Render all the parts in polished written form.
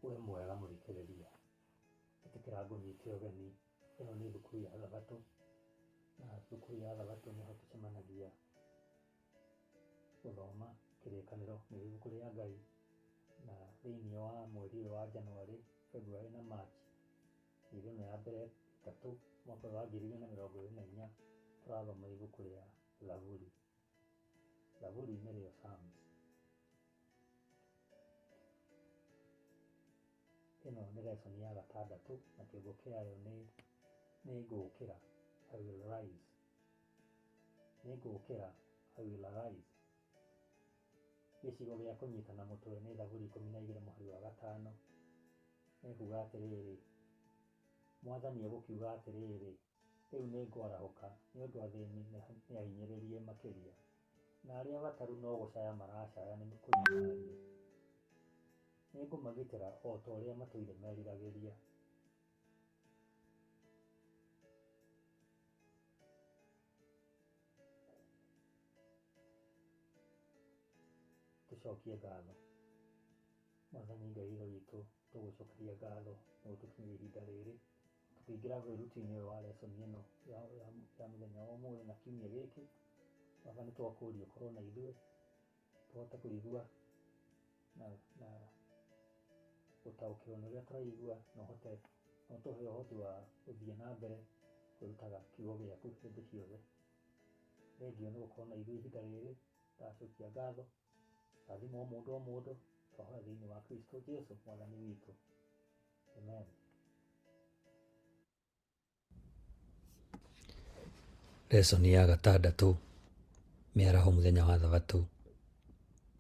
Wĩ mwega mũthikĩrĩria, ĩtĩkĩra ngũnyite ũgeni, ĩno nĩ thukuru ya thabatũ, na thukuru ya thabatũ nĩho tũcemanagia gũthoma kĩrĩkanĩro nĩ ibuku rĩa Ngai, na thĩiniĩ wa mweri ũyũ wa January, February na March, mĩeri ĩno ya mbere ĩtatũ mwaka ũyũ wa 2024, tũrathoma ibuku rĩa Thaburi. Thaburi nĩrĩo Psalms. Ĩno nĩ lesson ya gatandatũ na kĩongo kĩayo nĩ nĩngũkĩra, I will rise. Nĩngũkĩra, I will arise. Gĩcigo gĩa kũnyitana mũtwe nĩ Thaburi 12 mũhari wa gatano. Nĩkuga atĩrĩrĩ, Mwathani egũkiuga atĩrĩrĩ, Rĩu nĩngwarahũka, nĩ ũndũ athĩni nĩ ahinyĩrĩrie makĩria, na arĩa abataru no gũcaya maracaya nĩ kũnyamario. Nĩngũmagitĩra o ta ũrĩa matũire meriragĩria. Tũcokie ngatho. Mwathani Ngai Ithe witũ, tũgũcokeria ngatho nĩ gũtũkinyia ihinda rĩrĩ tũkĩingĩra wĩruti-inĩ ũyũ wa lesson ĩno ya mũthenya wa ũmũthĩ na kiumia gĩkĩ. Baba nĩ twakũria ũkorwo na ithuĩ tũhote kũigua na gũtaũkĩrwo nĩ ũrĩa tũraigua na ũhote na ũtũhe ũhoti wa gũthiĩ na mbere kwĩrutaga kiugo gĩaku hĩndĩ ciothe. Thengiũ nĩ gũkorwo na ithuĩ ihinda rĩrĩ, ndacokia ngatho. Rathima o mũndũ o mũndũ, twahoya thĩinĩ wa Kristo Jesu mwathani witũ. Amen. Lesson ya gatandatũ, mĩaraho mũthenya wa thabatũ,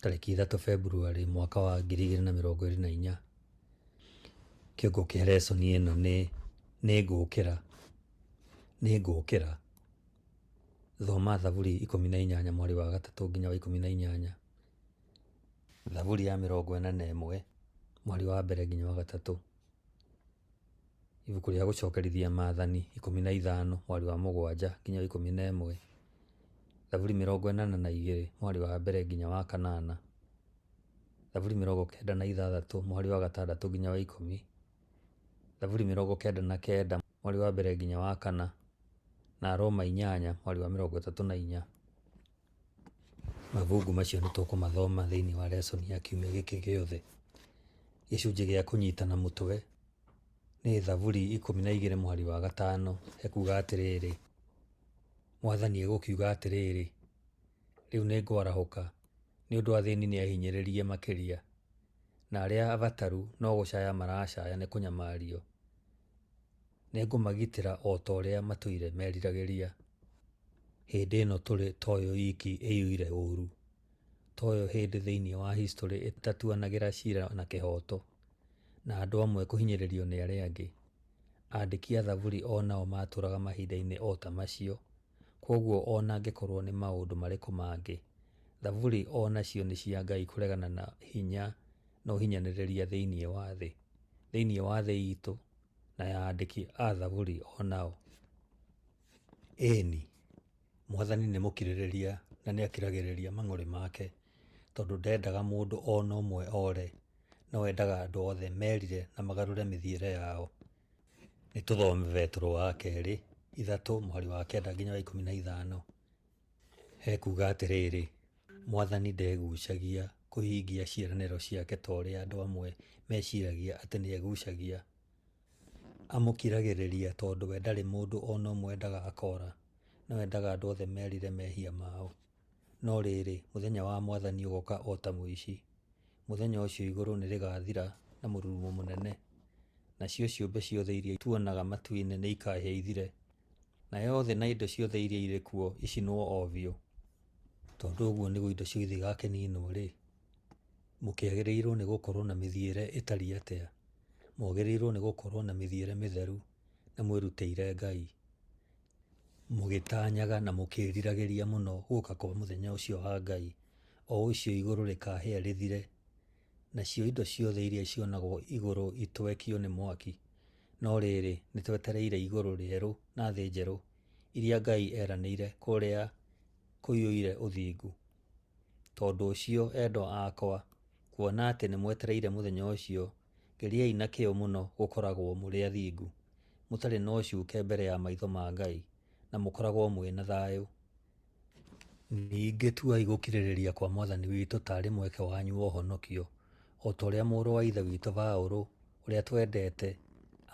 tarĩki 3 Februarĩ mwaka wa 2024. Kĩongo kĩa lesson ĩno nĩ nĩngũkĩra, nĩngũkĩra. Thoma Thaburi 18 mweri wa gatatũ nginya wa 18. Thaburi ya 41 mweri wa mbere nginya wa gatatũ. Ibuku rĩa gũcokerithia maathani 15 mweri wa mũgwanja nginya wa 11. Thaburi 82 mweri wa mbere nginya wa kanana. Thaburi 96 mweri wa gatandatũ nginya wa 10. Thaburi 99 mweri wa mbere nginya wa kana, na Aroma 8 mweri wa 34. Mabungu macio nĩ tũkũmathoma thĩinĩ wa lesson ya kiumia gĩkĩ gĩothe. Gĩcunjĩ gĩa kũnyitana mũtwe nĩ Thaburi 12 mũhari wa gatano hekuga atĩrĩrĩ, Mwathani egũkiuga atĩrĩrĩ, rĩu nĩngwarahũka, nĩ ũndũ athĩni nĩ ahinyĩrĩrie makĩria, na arĩa abataru no gũcaya maracaya nĩ kũnyamario. Nĩngũmagitĩra o ta ũrĩa matũire meriragĩria. Hĩndĩ ĩno tũrĩ toyo iki ĩiyũire ũũru, toyo hĩndĩ thĩinĩ wa historĩ ĩtatuanagĩra cira na kĩhooto, na andũ amwe kũhinyĩrĩrio nĩ arĩa angĩ. Andĩki a Thaburi o nao maatũũraga mahinda-inĩ o ta macio, kwoguo o na angĩkorũo nĩ maũndũ marĩkũ mangĩ, Thaburi o nacio nĩ cia Ngai kũregana na hinya na ũhinyanĩrĩria thĩinĩ wa thĩ, thĩinĩ wa thĩ itũ, na ya andĩki a Thaburi o nao. Ĩni, Mwathani nĩ mũkirĩrĩria na nĩakiragĩrĩria mang'ũrĩ make, tondũ ndendaga mũndũ o na ũmwe ore, no endaga andũ othe merire na magarũre mĩthiĩre yao. Nĩ tũthome Petero wa kerĩ 3 mũhari wa 9 nginya wa 15. Hekuga atĩrĩrĩ, Mwathani ndegucagia kũhingia ciĩranĩro ciake ta ũrĩa andũ amwe meciragia atĩ nĩegucagia. Amũkiragĩrĩria tondũ we ndarĩ mũndũ o na ũmwe endaga akoora, no endaga andũ othe merire mehia mao. No rĩrĩ, mũthenya wa Mwathani ũgoka o ta mũici. Mũthenya ũcio igũrũ nĩrĩgathira na mũrurumo mũnene, nacio ciũmbe ciothe iria tuonaga matu-inĩ nĩikahĩa ithire, nayo thĩ na indo ciothe iria irĩ kuo icinwo o biũ. Tondũ ũguo nĩguo indo ciothe igakĩninwo-rĩ, mũkĩagĩrĩirwo nĩ gũkorwo na mĩthiĩre ĩtariĩ atĩa? Mwagĩrĩirwo nĩ gũkorwo na mĩthiĩre mĩtheru na mwĩrutĩire Ngai, mũgĩtanyaga na mũkĩĩriragĩria mũno gũka kwa mũthenya ũcio wa Ngai, o ũcio igũrũ rĩkahĩa rĩthire, nacio indo ciothe iria cionagwo igũrũ itwekio nĩ mwaki. No rĩrĩ, nĩtwetereire igũrũ rĩerũ na thĩ njerũ, iria Ngai eranĩire kũrĩa kũiyũire ũthingu. Tondũ ũcio, endwa akwa, kuona atĩ nĩmwetereire mũthenya ũcio, Geriai na kĩyo mũno gũkoragwo mũrĩ athingu, mũtarĩ na ũcuke mbere ya maitho ma Ngai, na mũkoragwo mwĩ na thayũ. Ningĩ tuai gũkirĩrĩria kwa Mwathani witũ ta arĩ mweke wanyu wa ũhonokio, o ta ũrĩa mũrũ wa Ithe witũ Paũlũ, ũrĩa twendete,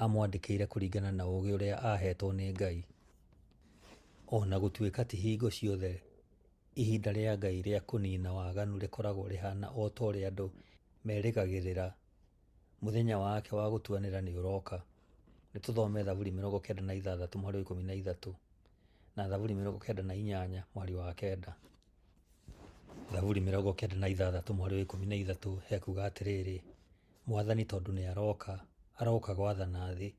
aamwandĩkĩire kũringana na ũũgĩ ũrĩa aaheetwo nĩ Ngai. O na gũtuĩka ti hingo ciothe ihinda rĩa Ngai rĩa kũniina waganu rĩkoragwo rĩhaana o ta ũrĩa andũ merĩgagĩrĩra, mũthenya wake wa gũtuanĩra nĩ ũroka. Nĩ tũthome Thaburi 96 mũhari wa 13 na Thaburi 98 mũhari wa 9. Thaburi 96 mũhari wa 13 hekuuga atĩrĩrĩ, Mwathani tondũ nĩ aroka, aroka gwathana thĩ.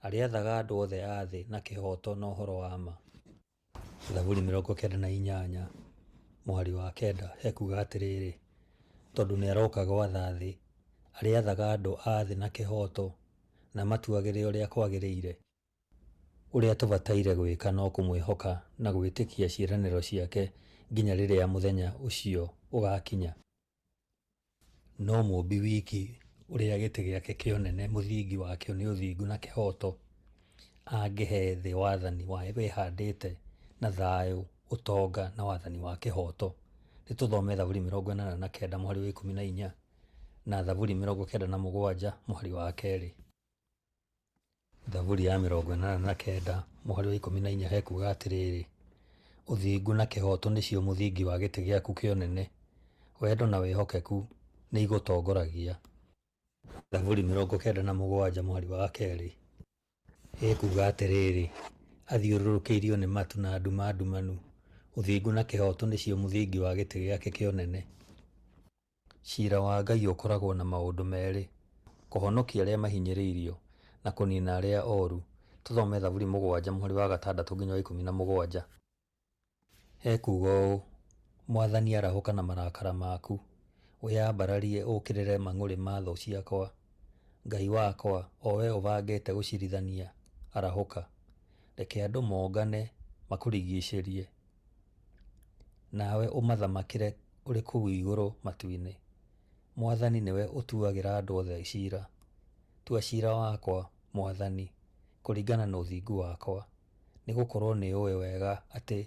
Arĩathaga andũ othe a thĩ na kĩhooto na ũhoro wa ma. Thaburi 98 mũhari wa 9 hekuuga atĩrĩrĩ, tondũ nĩ aroka gwatha thĩ, arĩathaga andũ a thĩ na kĩhooto, na amatuagĩre ũrĩa kwagĩrĩire. Ũrĩa tũbataire gwĩka no kũmwĩhoka na gwĩtĩkia ciĩranĩro ciake nginya rĩrĩa mũthenya ũcio ũgakinya. No Mũũmbi wiki, ũrĩa gĩtĩ gĩake kĩa ũnene mũthingi wakĩo nĩ ũthingu na kĩhooto, angĩhe thĩ wathani wĩhandĩte na thayũ, ũtonga na wathani wa kĩhooto. Nĩ tũthome Thaburi 89 mũhari wa 14 na Thaburi 97 mũhari wa 2. Thaburi ya 89 mũhari wa 14 hekuuga atĩrĩrĩ, Ũthingu na kĩhooto nĩcio mũthingi wa gĩtĩ gĩaku kĩa ũnene, wendo na wĩhokeku nĩ igũtongoragia. Thaburi 97 mũhari wa 2 ĩkuuga atĩrĩrĩ, Athiũrũrũkĩirio nĩ matu na nduma ndumanu, ũthingu na kĩhooto nĩcio mũthingi wa gĩtĩ gĩake kĩa ũnene. Ciira wa Ngai ũkoragwo na maũndũ merĩ, kũhonokia arĩa mahinyĩrĩirio, na kũniina arĩa oru. Tũthome Thaburi 7 mũhari wa 6 nginya wa 17. Ekuuga ũũ, Mwathani arahũka na marakara maku, wĩyambararie ũũkĩrĩre mang'ũrĩ ma thũ ciakwa. Ngai wakwa, o wee ũbangĩte gũciirithania, arahũka. Reke andũ mongane makũrigiicĩrie, nawe ũmathamakĩre ũrĩ kũu igũrũ matu-inĩ. Mwathani nĩwe ũtuagĩra andũ othe ciira. Tua ciira wakwa, Mwathani, kũringana na ũthingu wakwa, nĩgũkorwo nĩũũĩ wega atĩ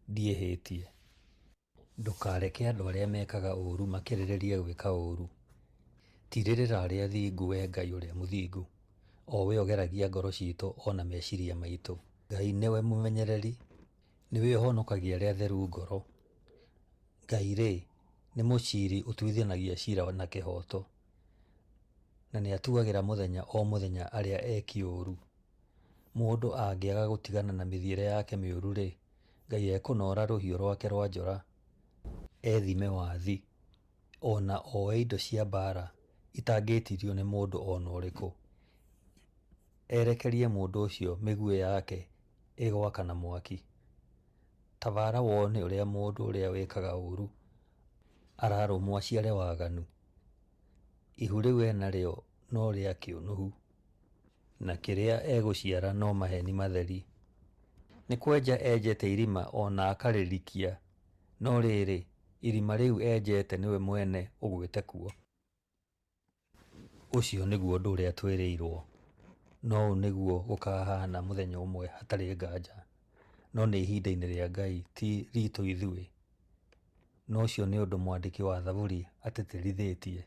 ndiĩhĩtie. Ndũkareke andũ arĩa mekaga ũũru makĩrĩrĩrie gwĩka ũũru. Tiirĩrĩra arĩa athingu, Wee Ngai ũrĩa mũthingu, o wee ũgeragia ngoro ciitũ o na meciiria maitũ. Ngai nĩwe mũmenyereri, nĩwe ũhonokagia arĩa atheru ngoro. Ngai-rĩ, nĩ mũciiri ũtuithanagia ciira na kĩhooto, na nĩatuagĩra mũthenya o mũthenya arĩa eki ũũru. Mũndũ angĩaga gũtigana na mĩthiĩre yake mĩũru-rĩ, Ngai ekũnoora rũhiũ rwake rwa njora ethime wathi, o na oe indo cia mbaara itangĩĩtiirio nĩ mũndũ o na ũrĩkũ, erekerie mũndũ ũcio mĩguĩ yake ĩgwakana mwaki. Ta baara wone ũrĩa mũndũ ũrĩa wĩkaga ũũru ararũmwo aciare waganu. Ihu rĩu enarĩo no rĩa kĩũnũhu, na kĩrĩa egũciara no maheeni matheri. Nĩ kwenja enjete irima o na akarĩrikia, no rĩrĩ, irima rĩu enjete nĩwe mwene ũgwĩte kuo. Ũcio nĩguo ũndũ ũrĩa twĩrĩirũo, no ũũ nĩguo gũkahaana mũthenya ũmwe hatarĩ nganja, no nĩ ihinda-inĩ rĩa Ngai, ti ritũ ithuĩ. Na ũcio nĩ ũndũ mwandĩki wa Thaburi atĩtĩrithĩtie.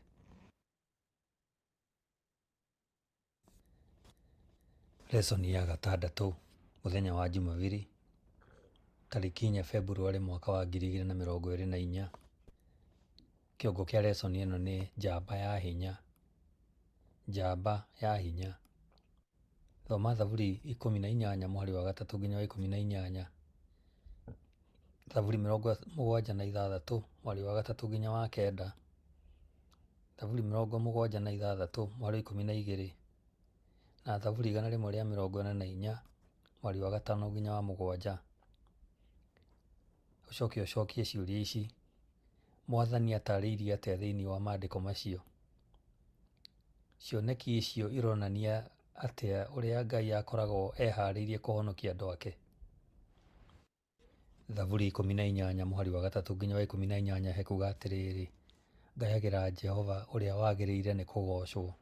Lesson ya gatandatũ, mũthenya wa Jumabiri, tarĩki 4 Februarĩ mwaka wa 2024. Kĩongo kĩa lesson ĩno nĩ njamba ya hinya. Njamba ya hinya. Thoma Thaburi 18 mũhari wa 3 nginya wa 18. Thaburi 76 mũhari wa 3 nginya wa 9. Thaburi 76 mũhari wa 12 na Thaburi 144 mũhari wa 5 nginya wa 7. Ũcoke ũcokie ciũria ici. Mwathani atarĩirie atĩa thĩinĩ wa maandĩko macio? Cioneki icio ironania atĩa ũrĩa Ngai akoragwo eharĩirie kũhonokia andũ ake? Thaburi 18 mũhari wa 3 nginya wa 18 hekuuga atĩrĩrĩ, Ngayagĩra Jehova ũrĩa wagĩrĩire nĩ kũgoocwo.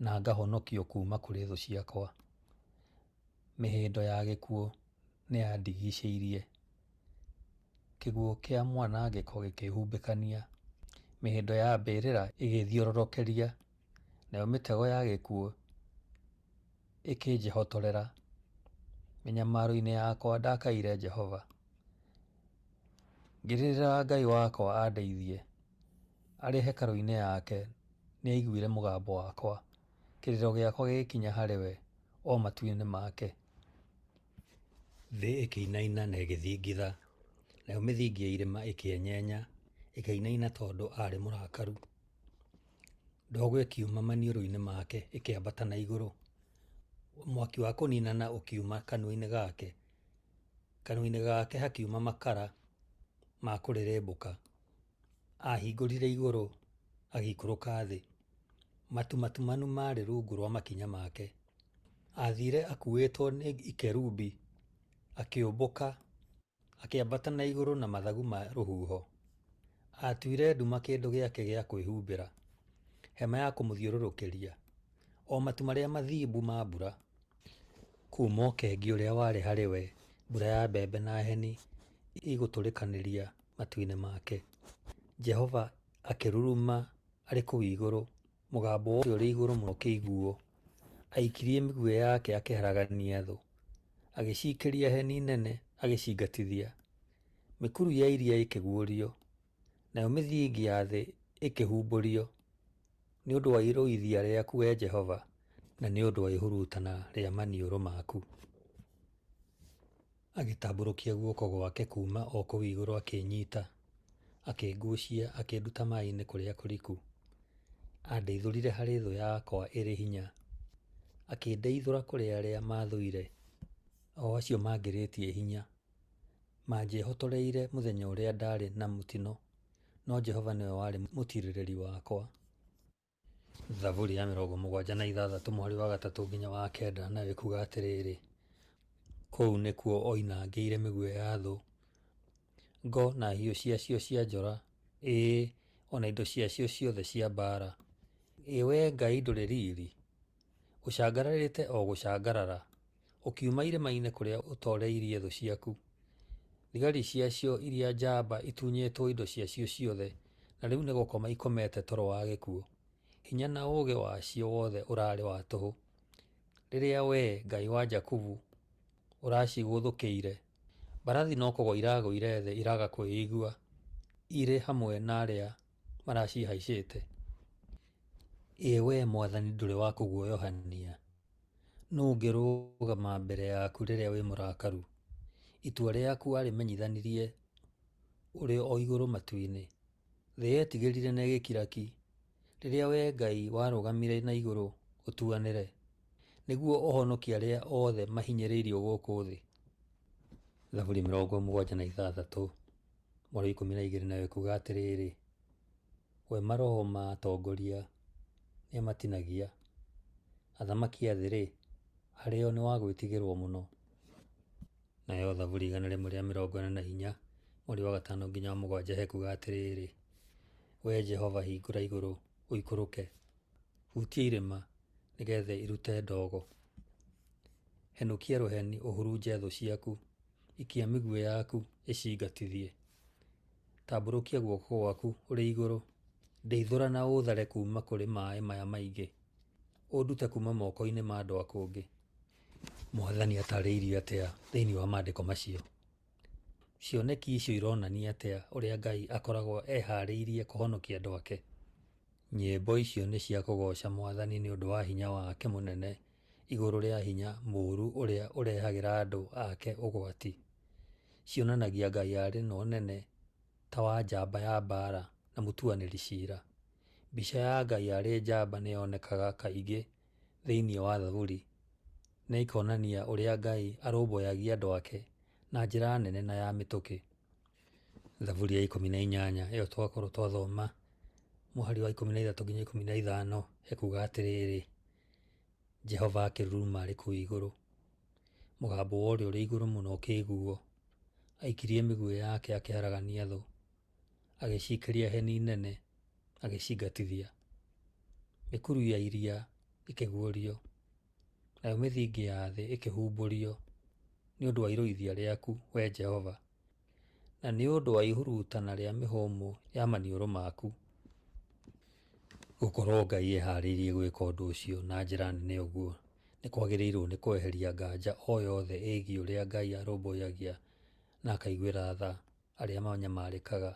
na ngahonokio kuuma kũrĩ thũ ciakwa. Mĩhĩndo ya gĩkuũ nĩyandigiicĩirie, kĩguũ kĩa mwanangĩko gĩkĩĩhumbĩkania. Mĩhĩndo ya mbĩrĩra ĩgĩĩthiorũrũkĩria, nayo mĩtego ya gĩkuũ ĩkĩnjĩhotorera. Mĩnyamaro-inĩ yakwa ndakaĩire Jehova, ngĩrĩrĩra Ngai wakwa andeithie. Arĩ hekarũ-inĩ yake nĩaiguire mũgambo wakwa, kĩrĩro gĩakwa gĩgĩkinya harĩ we, o matũ-inĩ make. Thĩ ĩkĩinaina na ĩgĩthingitha, nayo mĩthingi ya irĩma ĩkĩenyenya, ĩkĩinaina tondũ aarĩ mũrakaru. Ndogo ĩkiuma maniũrũ-inĩ make ĩkĩambata na igũrũ, mwaki wa kũniinana ũkiuma kanua-inĩ gake, kanua-inĩ gake hakiuma makara ma kũrĩrĩmbũka. Aahingũrire igũrũ, agĩikũrũka thĩ, matu matumanu maarĩ rungu rwa makinya make. Aathiire akuuĩtwo nĩ ikerubi, akĩũmbũka, akĩambata na igũrũ na mathagu ma rũhuho. Aatuire nduma kĩndũ gĩake gĩa kwĩhumbĩra, hema ya kũmũthiũrũrũkĩria, o matu marĩa mathimbu ma mbura. Kuuma ũkengi ũrĩa warĩ harĩ we, mbura ya mbembe na heni igũtũrĩkanĩria matu-inĩ make. Jehova akĩruruma arĩ kũu igũrũ, mũgambo wa Ũrĩa ũrĩ Igũrũ Mũno ũkĩiguuo. Aikirie mĩguĩ yake akĩharagania thũ, agĩciikĩria heni nene agĩcingatithia. Mĩkuru ya iria ĩkĩguũrio, nayo mĩthingi ya thĩ ĩkĩhumbũrio, nĩ ũndũ wa irũithia rĩaku, Wee Jehova, na nĩ ũndũ wa ihurutana rĩa maniũrũ maku. Agĩtambũrũkia guoko gwake kuuma o kũu igũrũ akĩĩnyiita, akĩnguucia akĩnduta maaĩ-inĩ kũrĩa kũriku. Aandeithũrire harĩ thũ yakwa ĩrĩ hinya, akĩndeithũra kũrĩ arĩa maathũire, o acio maangĩrĩtie hinya. Manjĩhotoreire mũthenya ũrĩa ndaarĩ na mũtino, no Jehova nĩwe warĩ mũtiirĩrĩri wakwa. Thaburi ya 76 mũhari wa 3 nginya wa 9 nayo ĩkuuga atĩrĩrĩ, Kũu nĩkuo oinangĩire mĩguĩ ya thũ, ngo na hiũ ciacio cia njora, ĩĩ, o na indo ciacio ciothe cia mbaara. Ĩ wee Ngai ndũrĩ riri, ũcangararĩte o gũcangarara, ũkiuma irĩma-inĩ kũrĩa ũtooreirie thũ ciaku. Thigari ciacio iria njamba itunyĩtwo indo ciacio ciothe, na rĩu nĩ gũkoma ikomete toro wa gĩkuũ. Hinya na ũũgĩ wacio wothe ũrarĩ wa tũhũ, rĩrĩa wee, Ngai wa Jakubu, ũracigũthũkĩire. Mbarathi no kũgũa iragũire thĩ iraga kwĩigua, irĩ hamwe na arĩa maracihaicĩte. Ĩ wee Mwathani ndũrĩ wa kũguoyohania? Nũũ ũngĩrũgama mbere yaku rĩrĩa wĩ mũrakaru? Itua rĩaku warĩmenyithanirie ũrĩ o igũrũ matu-inĩ. Thĩ yetigĩrire na ĩgĩkira ki, rĩrĩa wee Ngai warũgamire na igũrũ ũtuanĩre, nĩguo ũhonokie arĩa othe mahinyĩrĩirio gũkũ thĩ. Thaburi 76 mweri wa 12 nayo ĩkuuga atĩrĩrĩ, We maroho ma atongoria nĩamatinagia, athamaki a thĩ-rĩ, harĩ o nĩ wa gwĩtigĩrũo mũno. Nayo Thaburi 144 mweri wa 5 nginya wa 7 hekuuga atĩrĩrĩ, Wee Jehova hingũra igũrũ ũikũrũke, hutia irĩma nĩgetha irute ndogo. Henũkia rũheni ũhurunje thũ ciaku, ikia mĩguĩ yaku ĩcingatithie. Tambũrũkia guoko gwaku ũrĩ igũrũ, ndeithũra na ũũthare kuuma kũrĩ maĩ maya maingĩ, ũndute kuuma moko-inĩ ma andũ a kũngĩ. Mwathani atarĩirio atĩa thĩinĩ wa maandĩko macio? Cioneki icio ironania atĩa ũrĩa Ngai akoragwo ehaarĩirie kũhonokia andũ ake? Nyĩmbo icio nĩ cia kũgooca Mwathani nĩ ũndũ wa hinya wake mũnene igũrũ rĩa hinya mũũru ũrĩa ũrehagĩra andũ ake ũgwati. Cionanagia Ngai arĩ na ũnene ta wa njamba ya mbaara na mũtuanĩri ciira. Mbica ya Ngai arĩ njamba nĩ yonekaga kaingĩ thĩinĩ wa Thaburi na ĩkonania ũrĩa Ngai arũmbũyagia andũ ake na njĩra nene na ya mĩtũkĩ. Thaburi ya 18 ĩyo twakorwo twathoma mũhari wa 13 nginya 15 ĩkuga atĩrĩrĩ, Jehova akĩruruma arĩ kũu igũrũ, mũgambo wa Ũrĩa ũrĩ Igũrũ Mũno ũkĩiguuo. Aikirie mĩguĩ yake akĩharagania thũ, agĩciikĩria heni nene agĩcingatithia. Mĩkuru ya iria ĩkĩguũrio, nayo mĩthingi ya thĩ ĩkĩhumbũrio nĩ ũndũ wa irũithia rĩaku, wee Jehova, na nĩ ũndũ wa ihurutana rĩa mĩhũmũ ya maniũrũ maku. Gũkorũo Ngai ehaarĩirie gwĩka ũndũ ũcio na njĩra nene ũguo nĩ kwagĩrĩirũo nĩ kweheria nganja o yothe ĩgiĩ ũrĩa Ngai arũmbũyagia na akaiguĩra tha arĩa manyamarĩkaga,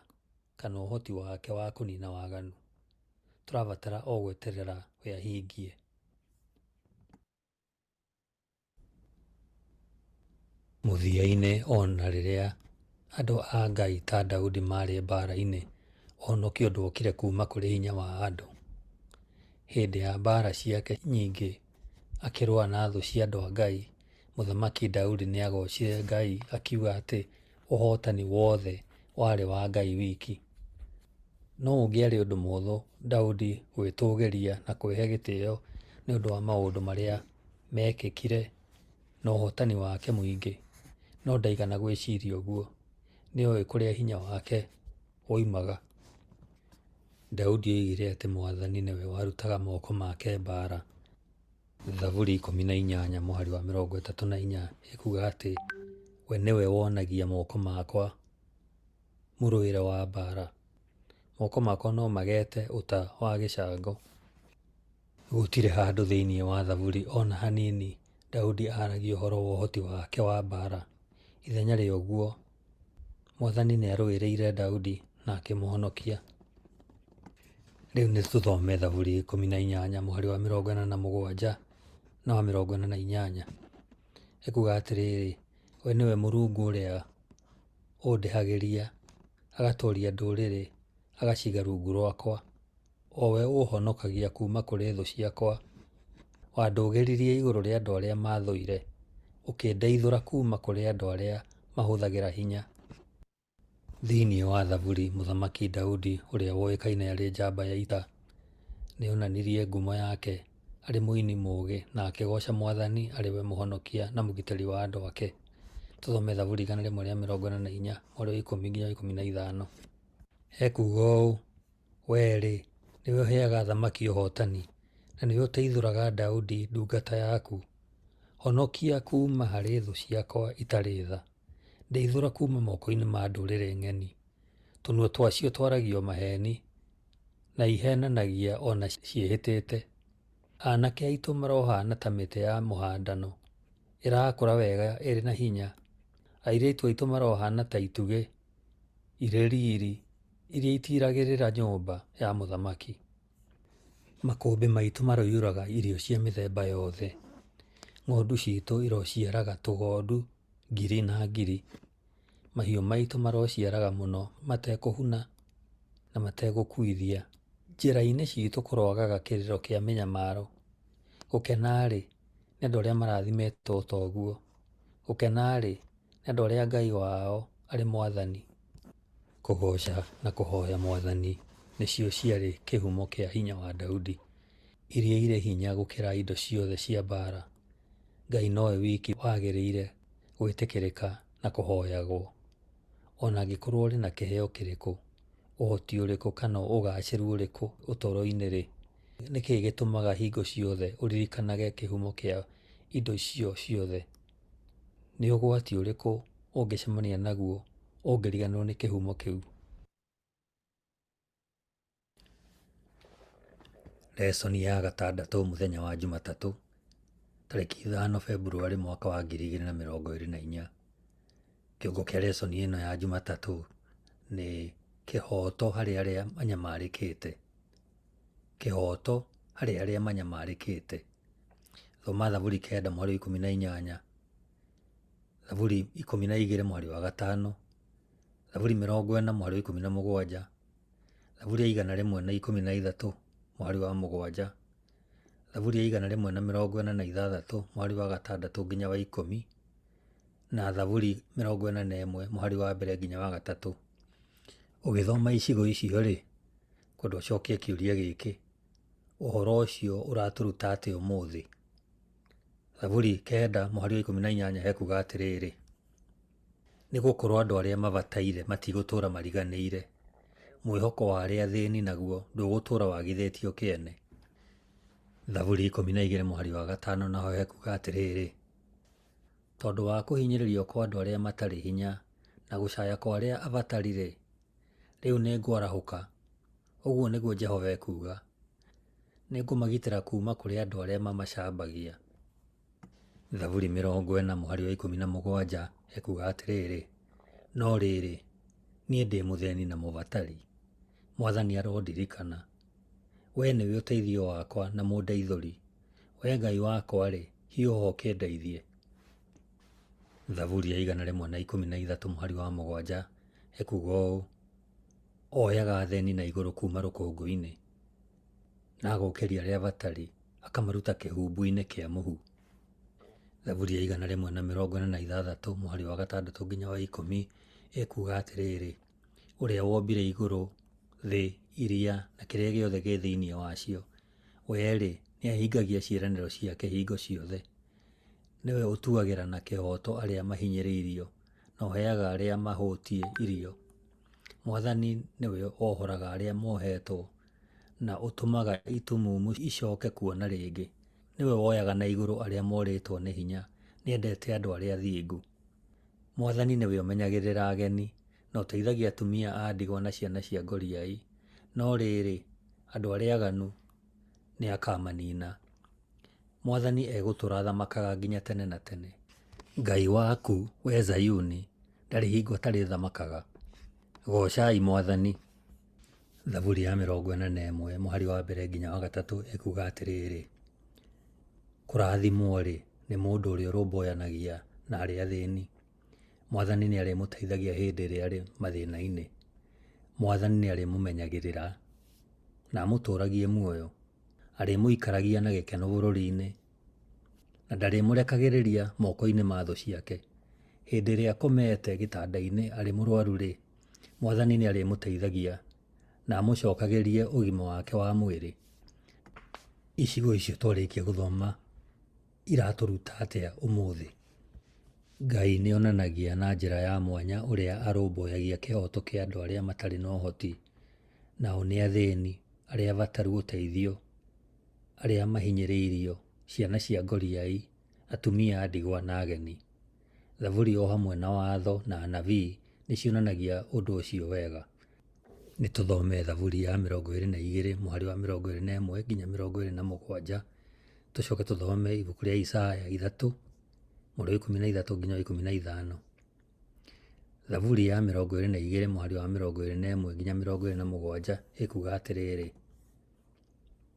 kana ũhoti wake wa kũniina waganu. Tũrabatara o gweterera we ahingie. Mũthia-inĩ, o na rĩrĩa andũ a Ngai ta Daudi maarĩ mbaara-inĩ, ũhonokio ndwokire kuuma kũrĩ hinya wa andũ. Hĩndĩ ya mbaara ciake nyingĩ akĩrũa na thũ cia andũ a Ngai, Mũthamaki Daudi nĩ agoocire Ngai akiuga atĩ ũhootani wothe warĩ wa Ngai wiki. No ũngĩarĩ ũndũ mũhũthũ Daudi gwĩtũũgĩria na kwĩhe gĩtĩo nĩ ũndũ wa maũndũ marĩa meekĩkire na ũhootani wake mũingĩ, no ndaigana gwĩciria ũguo. Nĩ oĩ kũrĩa hinya wake woimaga. Daudi oigire atĩ Mwathani nĩwe warutaga moko make mbaara. Thaburi 18 mũhari wa 34 ĩkuuga atĩ we nĩwe wonagia moko makwa mũrũĩre wa mbaara. Moko makwa no mageete ũta wa gĩcango. Gũtirĩ handũ thĩinĩ wa Thaburi o na hanini Daudi aaragia ũhoro wa ũhoti wake wa mbaara. Ithenya rĩa ũguo, Mwathani nĩ arũĩrĩire Daudi na akĩmũhonokia. Rĩu nĩ tũthome Thaburi 18 mũhari wa 47 na wa 48. Ĩkuuga atĩrĩrĩ, we nĩwe Mũrungu ũrĩa ũndĩhagĩria, agatooria ndũrĩrĩ, agaciiga rungu rwakwa, o we ũũhonokagia kuuma kũrĩ thũ ciakwa. Wandũgĩririe igũrũ rĩa andũ arĩa maathũire, ũkĩndeithũra kuuma kũrĩ andũ arĩa mahũthagĩra hinya. Thĩinĩ wa Thaburi, Mũthamaki Daudi, ũrĩa woĩkaine arĩ njamba ya ita, nĩ onanirie ngumo yake arĩ mũini mũũgĩ na akĩgooca Mwathani arĩ we Mũhonokia na Mũgitĩri wa andũ ake. Tũthome Thaburi 144 mũhari wa 10 nginya 15. Ekuuga ũũ, Wee-rĩ, nĩwe ũheaga athamaki ũhootani, na nĩwe ũteithũraga Daudi ndungata yaku. Honokia kuuma harĩ thũ ciakwa itarĩ tha. Ndeithũra kuuma moko-inĩ ma ndũrĩrĩ ng'eni. Tũnua twacio twaragia o maheeni, na iheenanagia o na ciĩhĩtĩte. Aanake aitũ marohaana ta mĩtĩ ya mũhandano, ĩrakũra wega ĩrĩ na hinya. Airĩtu aitũ marohaana ta itugĩ irĩ riri, iria itiiragĩrĩra nyũmba ya mũthamaki. Makũmbĩ maitũ maroiyũraga irio cia mĩthemba yothe. Ng'ondu ciitũ irociaraga tũgondu ngiri na ngiri. Mahiũ maitũ marociaraga mũno matekũhuna na mategũkuithia. Njĩra-inĩ ciitũ kũroagaga kĩrĩro kĩa mĩnyamaro. Gũkena-rĩ, nĩ andũ arĩa marathimĩtwo ta ũguo. Gũkena-rĩ, nĩ andũ arĩa Ngai wao arĩ Mwathani. Kũgooca na kũhoya Mwathani nĩcio ciarĩ kĩhumo kĩa hinya wa Daudi, iria irĩ hinya gũkĩra indo ciothe cia mbaara. Ngai nowe wiki wagĩrĩire gwĩtĩkĩrĩka na kũhoyagwo. O na angĩkorũo ũrĩ na kĩheo kĩrĩkũ, ũhoti ũrĩkũ kana ũgaacĩru ũrĩkũ ũtũũro-inĩ-rĩ, nĩ kĩĩ gĩtũmaga hingo ciothe ũririkanage kĩhumo kĩa indo icio ciothe? Nĩ ũgwati ũrĩkũ ũngĩcemania naguo ũngĩriganĩrũo nĩ kĩhumo kĩu? Lesoni ya gatandatũ mũthenya wa Jumatatũ, tarĩki 5 Februarĩ mwaka wa 2024. Kĩongo kĩa lesoni ĩno ya Jumatatũ nĩ kĩhooto harĩ arĩa manyamarĩkĩte. Kĩhooto harĩ arĩa manyamarĩkĩte. Thoma Thaburi 9 mũhari wa 18, Thaburi 12 mũhari wa 5, Thaburi 40 mũhari wa 17, Thaburi ya 113 mũhari wa 7, Thaburi ya 146 mũhari wa 6 nginya wa 10, na Thaburi 41 mũhari wa 1 nginya wa 3. Ũgĩthoma icigo icio-rĩ, kwenda ũcokie kĩũria gĩkĩ, ũhoro ũcio ũratũruta atĩa ũmũthĩ? Thaburi 9 mũhari wa 18 hekuga atĩrĩrĩ, nĩ gũkorwo andũ arĩa mabataire matigũtũũra mariganĩire, mwĩhoko wa arĩa athĩni naguo ndũgũtũũra wagithĩtio kĩene. Thaburi 12 mũhari wa 5 naho hekuga atĩrĩrĩ, tondũ wa kũhinyĩrĩrio kwa andũ arĩa matarĩ hinya na gũcaya kwa arĩa abatari-rĩ, rĩu nĩngwarahũka, ũguo nĩguo Jehova ekuuga. Nĩngũmagitĩra kuuma kũrĩ andũ arĩa mamacambagia. Thaburi 40 mũhari wa 17 ekuuga atĩrĩrĩ, no rĩrĩ, niĩ ndĩ mũthĩni na mũbatari, Mwathani arondirikana. Wee nĩwe ũteithio wakwa na mũndeithũri, Wee Ngai wakwa-rĩ, hiũha ũkĩndeithie. Thaburi ya 113 mũhari wa 7 ekuuga ũũ, oyaga athĩni na igũrũ kuuma rũkũngũ-inĩ, na agokĩria arĩa abatari akamaruta kĩhumbu-inĩ kĩa mũhu. Thaburi ya 146 mũhari wa 6 nginya wa 10 ĩkuuga atĩrĩrĩ, ũrĩa wombire igũrũ, thĩ, iria, na kĩrĩa gĩothe gĩ thĩinĩ wacio, we-rĩ, nĩahingagia ciĩranĩro ciake hingo ciothe. Nĩwe ũtuagĩra na kĩhooto arĩa mahinyĩrĩirio, na ũheaga arĩa mahũtiĩ irio. Mwathani nĩwe wohoraga arĩa mohetwo, na ũtũmaga itumumu icoke kuona rĩngĩ. Nĩwe woyaga na igũrũ arĩa morĩtwo nĩ hinya, nĩendete andũ arĩa athingu. Mwathani nĩwe ũmenyagĩrĩra ageni, na ũteithagia atumia a ndigwa na ciana cia ngoriai. No rĩrĩ, andũ arĩa aganu nĩakamanina. Mwathani egũtũũra athamakaga nginya tene na tene. Ngai waku, wee Zayuni, ndarĩ hingo atarĩthamakaga. Goocai Mwathani. Thaburi ya 41 mũhari wa 1 nginya wa 3 ĩkuuga atĩrĩrĩ, kũrathimwo-rĩ, nĩ mũndũ ũrĩa ũrũmbũyanagia na arĩa athĩni. Mwathani nĩarĩmũteithagia hĩndĩ ĩrĩa arĩ mathĩna-inĩ. Mwathani nĩarĩmũmenyagĩrĩra na amũtũũragie muoyo. Arĩmũikaragia na gĩkeno bũrũri-inĩ, na ndarĩmũrekagĩrĩria moko-inĩ ma thũ ciake. Hĩndĩ ĩrĩa akomete gĩtanda-inĩ arĩ mũrwaru-rĩ, Mwathani nĩarĩmũteithagia na amũcokagĩrie ũgima wake wa mwĩrĩ. Icigo icio twarĩkia gũthoma iratũruta atĩa ũmũthĩ? Ngai nĩ onanagia na njĩra ya mwanya ũrĩa arũmbũyagia kĩhooto kĩa andũ arĩa matarĩ na ũhoti, nao nĩ athĩni, arĩa abataru ũteithio, arĩa mahinyĩrĩirio, ciana cia ngoriai, atumia a ndigwa na ageni. Thaburi o hamwe na Watho na Anabii nĩ cionanagia ũndũ ũcio wega. Nĩ tũthome Thaburi ya 22 mũhari wa 21 nginya 27, tũcoke tũthome ibuku rĩa Isaya 3 mũhari wa 13 nginya wa 15. Thaburi ya 22 mũhari wa 21 nginya 27 ĩkuuga atĩrĩrĩ,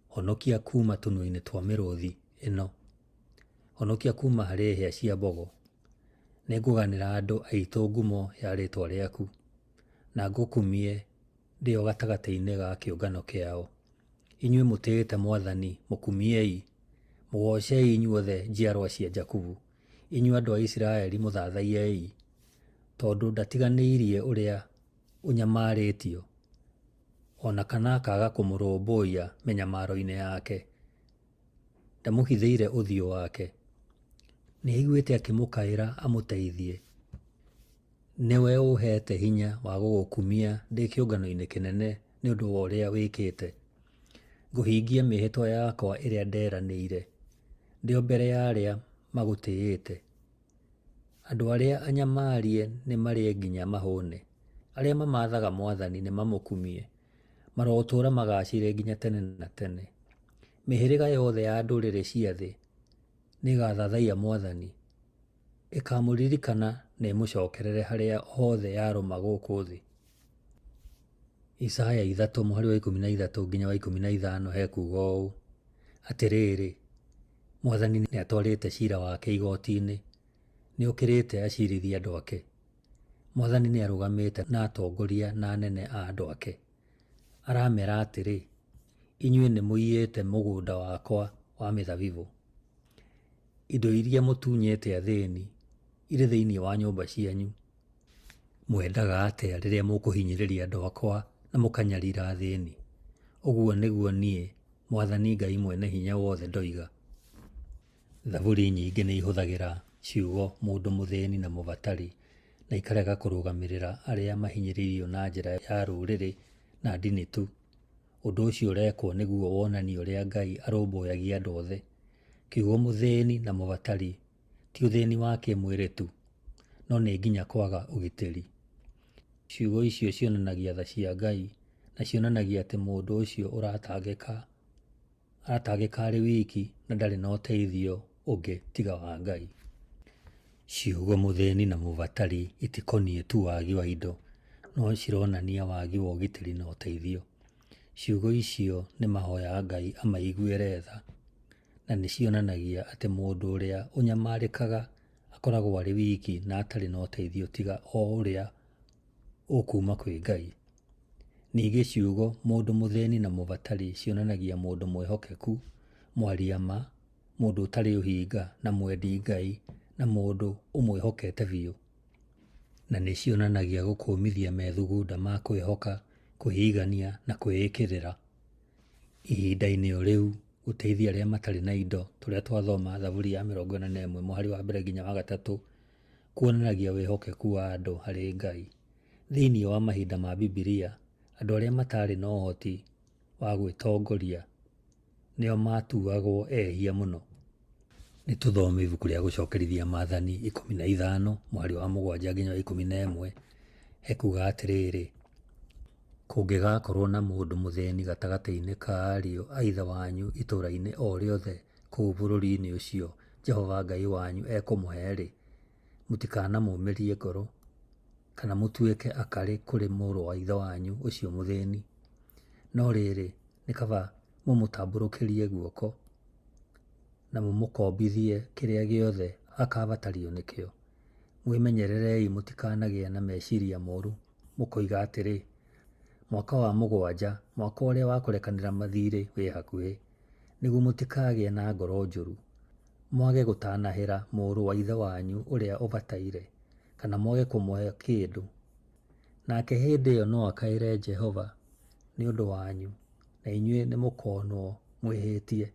honokia kuuma tũnua-inĩ twa mĩrũthi ĩno, honokia kuuma harĩ hĩa cia mbogo. Nĩngũganĩra andũ aitũ ngumo ya rĩĩtwa rĩaku, na ngũkumie ndĩ o gatagatĩ-inĩ ga kĩũngano kĩao. Inyuĩ mũtĩĩte Mwathani, mũkumiei, mũgoocei inyuothe njiarwa cia Jakubu. Inyuĩ andũ a Isiraeli mũthathaiei, tondũ ndatiganĩirie ũrĩa ũnyamarĩtio, o na kana akaaga kũmũrũmbũiya mĩnyamaro-inĩ yake. Ndamũhithĩire ũthiũ wake, nĩaiguĩte akĩmũkaĩra amũteithie. Nĩwe ũũheete hinya wa gũgũkumia ndĩ kĩũngano-inĩ kĩnene nĩ ũndũ wa ũrĩa wĩkĩte. Ngũhingia mĩĩhĩtwa yakwa ĩrĩa nderanĩire, ndĩ o mbere ya arĩa magũtĩĩte. Andũ arĩa anyamarie nĩmarĩe nginya mahũne, arĩa mamathaga Mwathani nĩmamũkumie, marotũũra magaacĩire nginya tene na tene. Mĩhĩrĩga yothe ya ndũrĩrĩ cia thĩ nĩĩgathathaiya Mwathani, ĩkamũririkana na ĩmũcookerere harĩa hothe yarũma gũkũ thĩ. Isaya 3 mũhari wa 13 nginya wa 15 hekuuga ũũ, atĩrĩrĩ, Mwathani nĩatwarĩte ciira wake igoti-inĩ, nĩokĩrĩte acirithie andũ ake. Mwathani nĩarũgamĩte na atongoria na anene a andũ ake. Aramera atĩrĩ, inyuĩ nĩmũiyĩte mũgũnda wakwa wa mĩthabibũ. Indo iria mũtunyĩte athĩni irĩ thĩinĩ wa nyũmba cianyu. Mwendaga atĩa rĩrĩa mũkũhinyĩrĩria andũ akwa na mũkanyarira athĩni? Ũguo nĩguo niĩ, Mwathani Ngai Mwene-Hinya-Wothe ndoiga. Thaburi nyingĩ nĩ ihũthagĩra ciugo mũndũ mũthĩni na mũbatari na ikarega kũrũgamĩrĩra arĩa mahinyĩrĩirio na njĩra ya rũrĩrĩ na ndini tu. Ũndũ ũcio ũrekwo nĩguo wonanie ũrĩa Ngai arũmbũyagia andũ othe. Kiugo mũthĩni na mũbatari ti ũthĩni wa kĩĩmwĩrĩ tu, no nĩ nginya kwaga ũgitĩri. Ciugo icio cionanagia tha cia Ngai na cionanagia atĩ mũndũ ũcio ũratangĩka aratangĩka arĩ wiki na ndarĩ na ũteithio ũngĩ tiga wa Ngai. Ciugo mũthĩni na mũbatari itikoniĩ tu wagi wa indo, no cironania wagi wa ũgitĩri na ũteithio. Ciugo icio nĩ mahoya Ngai amaiguĩre tha, na nĩ cionanagia atĩ mũndũ ũrĩa ũnyamarĩkaga akoragwo arĩ wiki na atarĩ na ũteithio tiga o ũrĩa ũkuuma kwĩ Ngai. Ningĩ ciugo mũndũ mũthĩni na mũbatari cionanagia mũndũ mwĩhokeku, mwaria ma, mũndũ ũtarĩ ũhinga na mwendi Ngai na mũndũ ũmwĩhokete biũ. Na nĩ cionanagia gũkũmithia methugunda ma kwĩhoka, kwĩigania na kwĩĩkĩrĩra. Ihinda-inĩ o rĩu, gũteithia arĩa matarĩ na indo tũrĩa twathoma Thaburi ya 41 mũhari wa mbere nginya wa gatatũ, kuonanagia wĩhokeku wa andũ harĩ Ngai. Thĩinĩ wa mahinda ma Bibilia, andũ arĩa mataarĩ na ũhoti wa gwĩtongoria nĩo maatuagwo ehia mũno. Nĩ tũthome ibuku rĩa Gũcokerithia Maathani 15 mũhari wa 7 nginya wa 11, hekuga atĩrĩrĩ, Kũngĩgakorũo na mũndũ mũthĩni gatagatĩ-inĩ ka ariũ a ithe wanyu itũũra-inĩ o rĩothe kũu bũrũri-inĩ ũcio Jehova Ngai wanyu ekũmũhe-rĩ, mũtikanamũũmĩrie ngoro, kana mũtuĩke akarĩ kũrĩ mũrũ wa ithe wanyu ũcio mũthĩni. No rĩrĩ, nĩ kaba mũmũtambũrũkĩrie guoko, na mũmũkombithie kĩrĩa gĩothe akabatario nĩkĩo. Mwĩmenyererei mũtikanagĩe na meciria moru mũkoiga atĩrĩ, Mwaka wa mũgwanja, mwaka ũrĩa wa kũrekanĩra mathiirĩ wĩ hakuhĩ, nĩguo mũtikagĩe na ngoro njũru, mwage gũtanahĩra mũrũ wa ithe wanyu ũrĩa ũbataire, kana mwage kũmũhe kĩndũ. Nake hĩndĩ ĩyo no akaĩre Jehova nĩ ũndũ wanyu, na inyuĩ nĩmũkonwo mwĩhĩtie.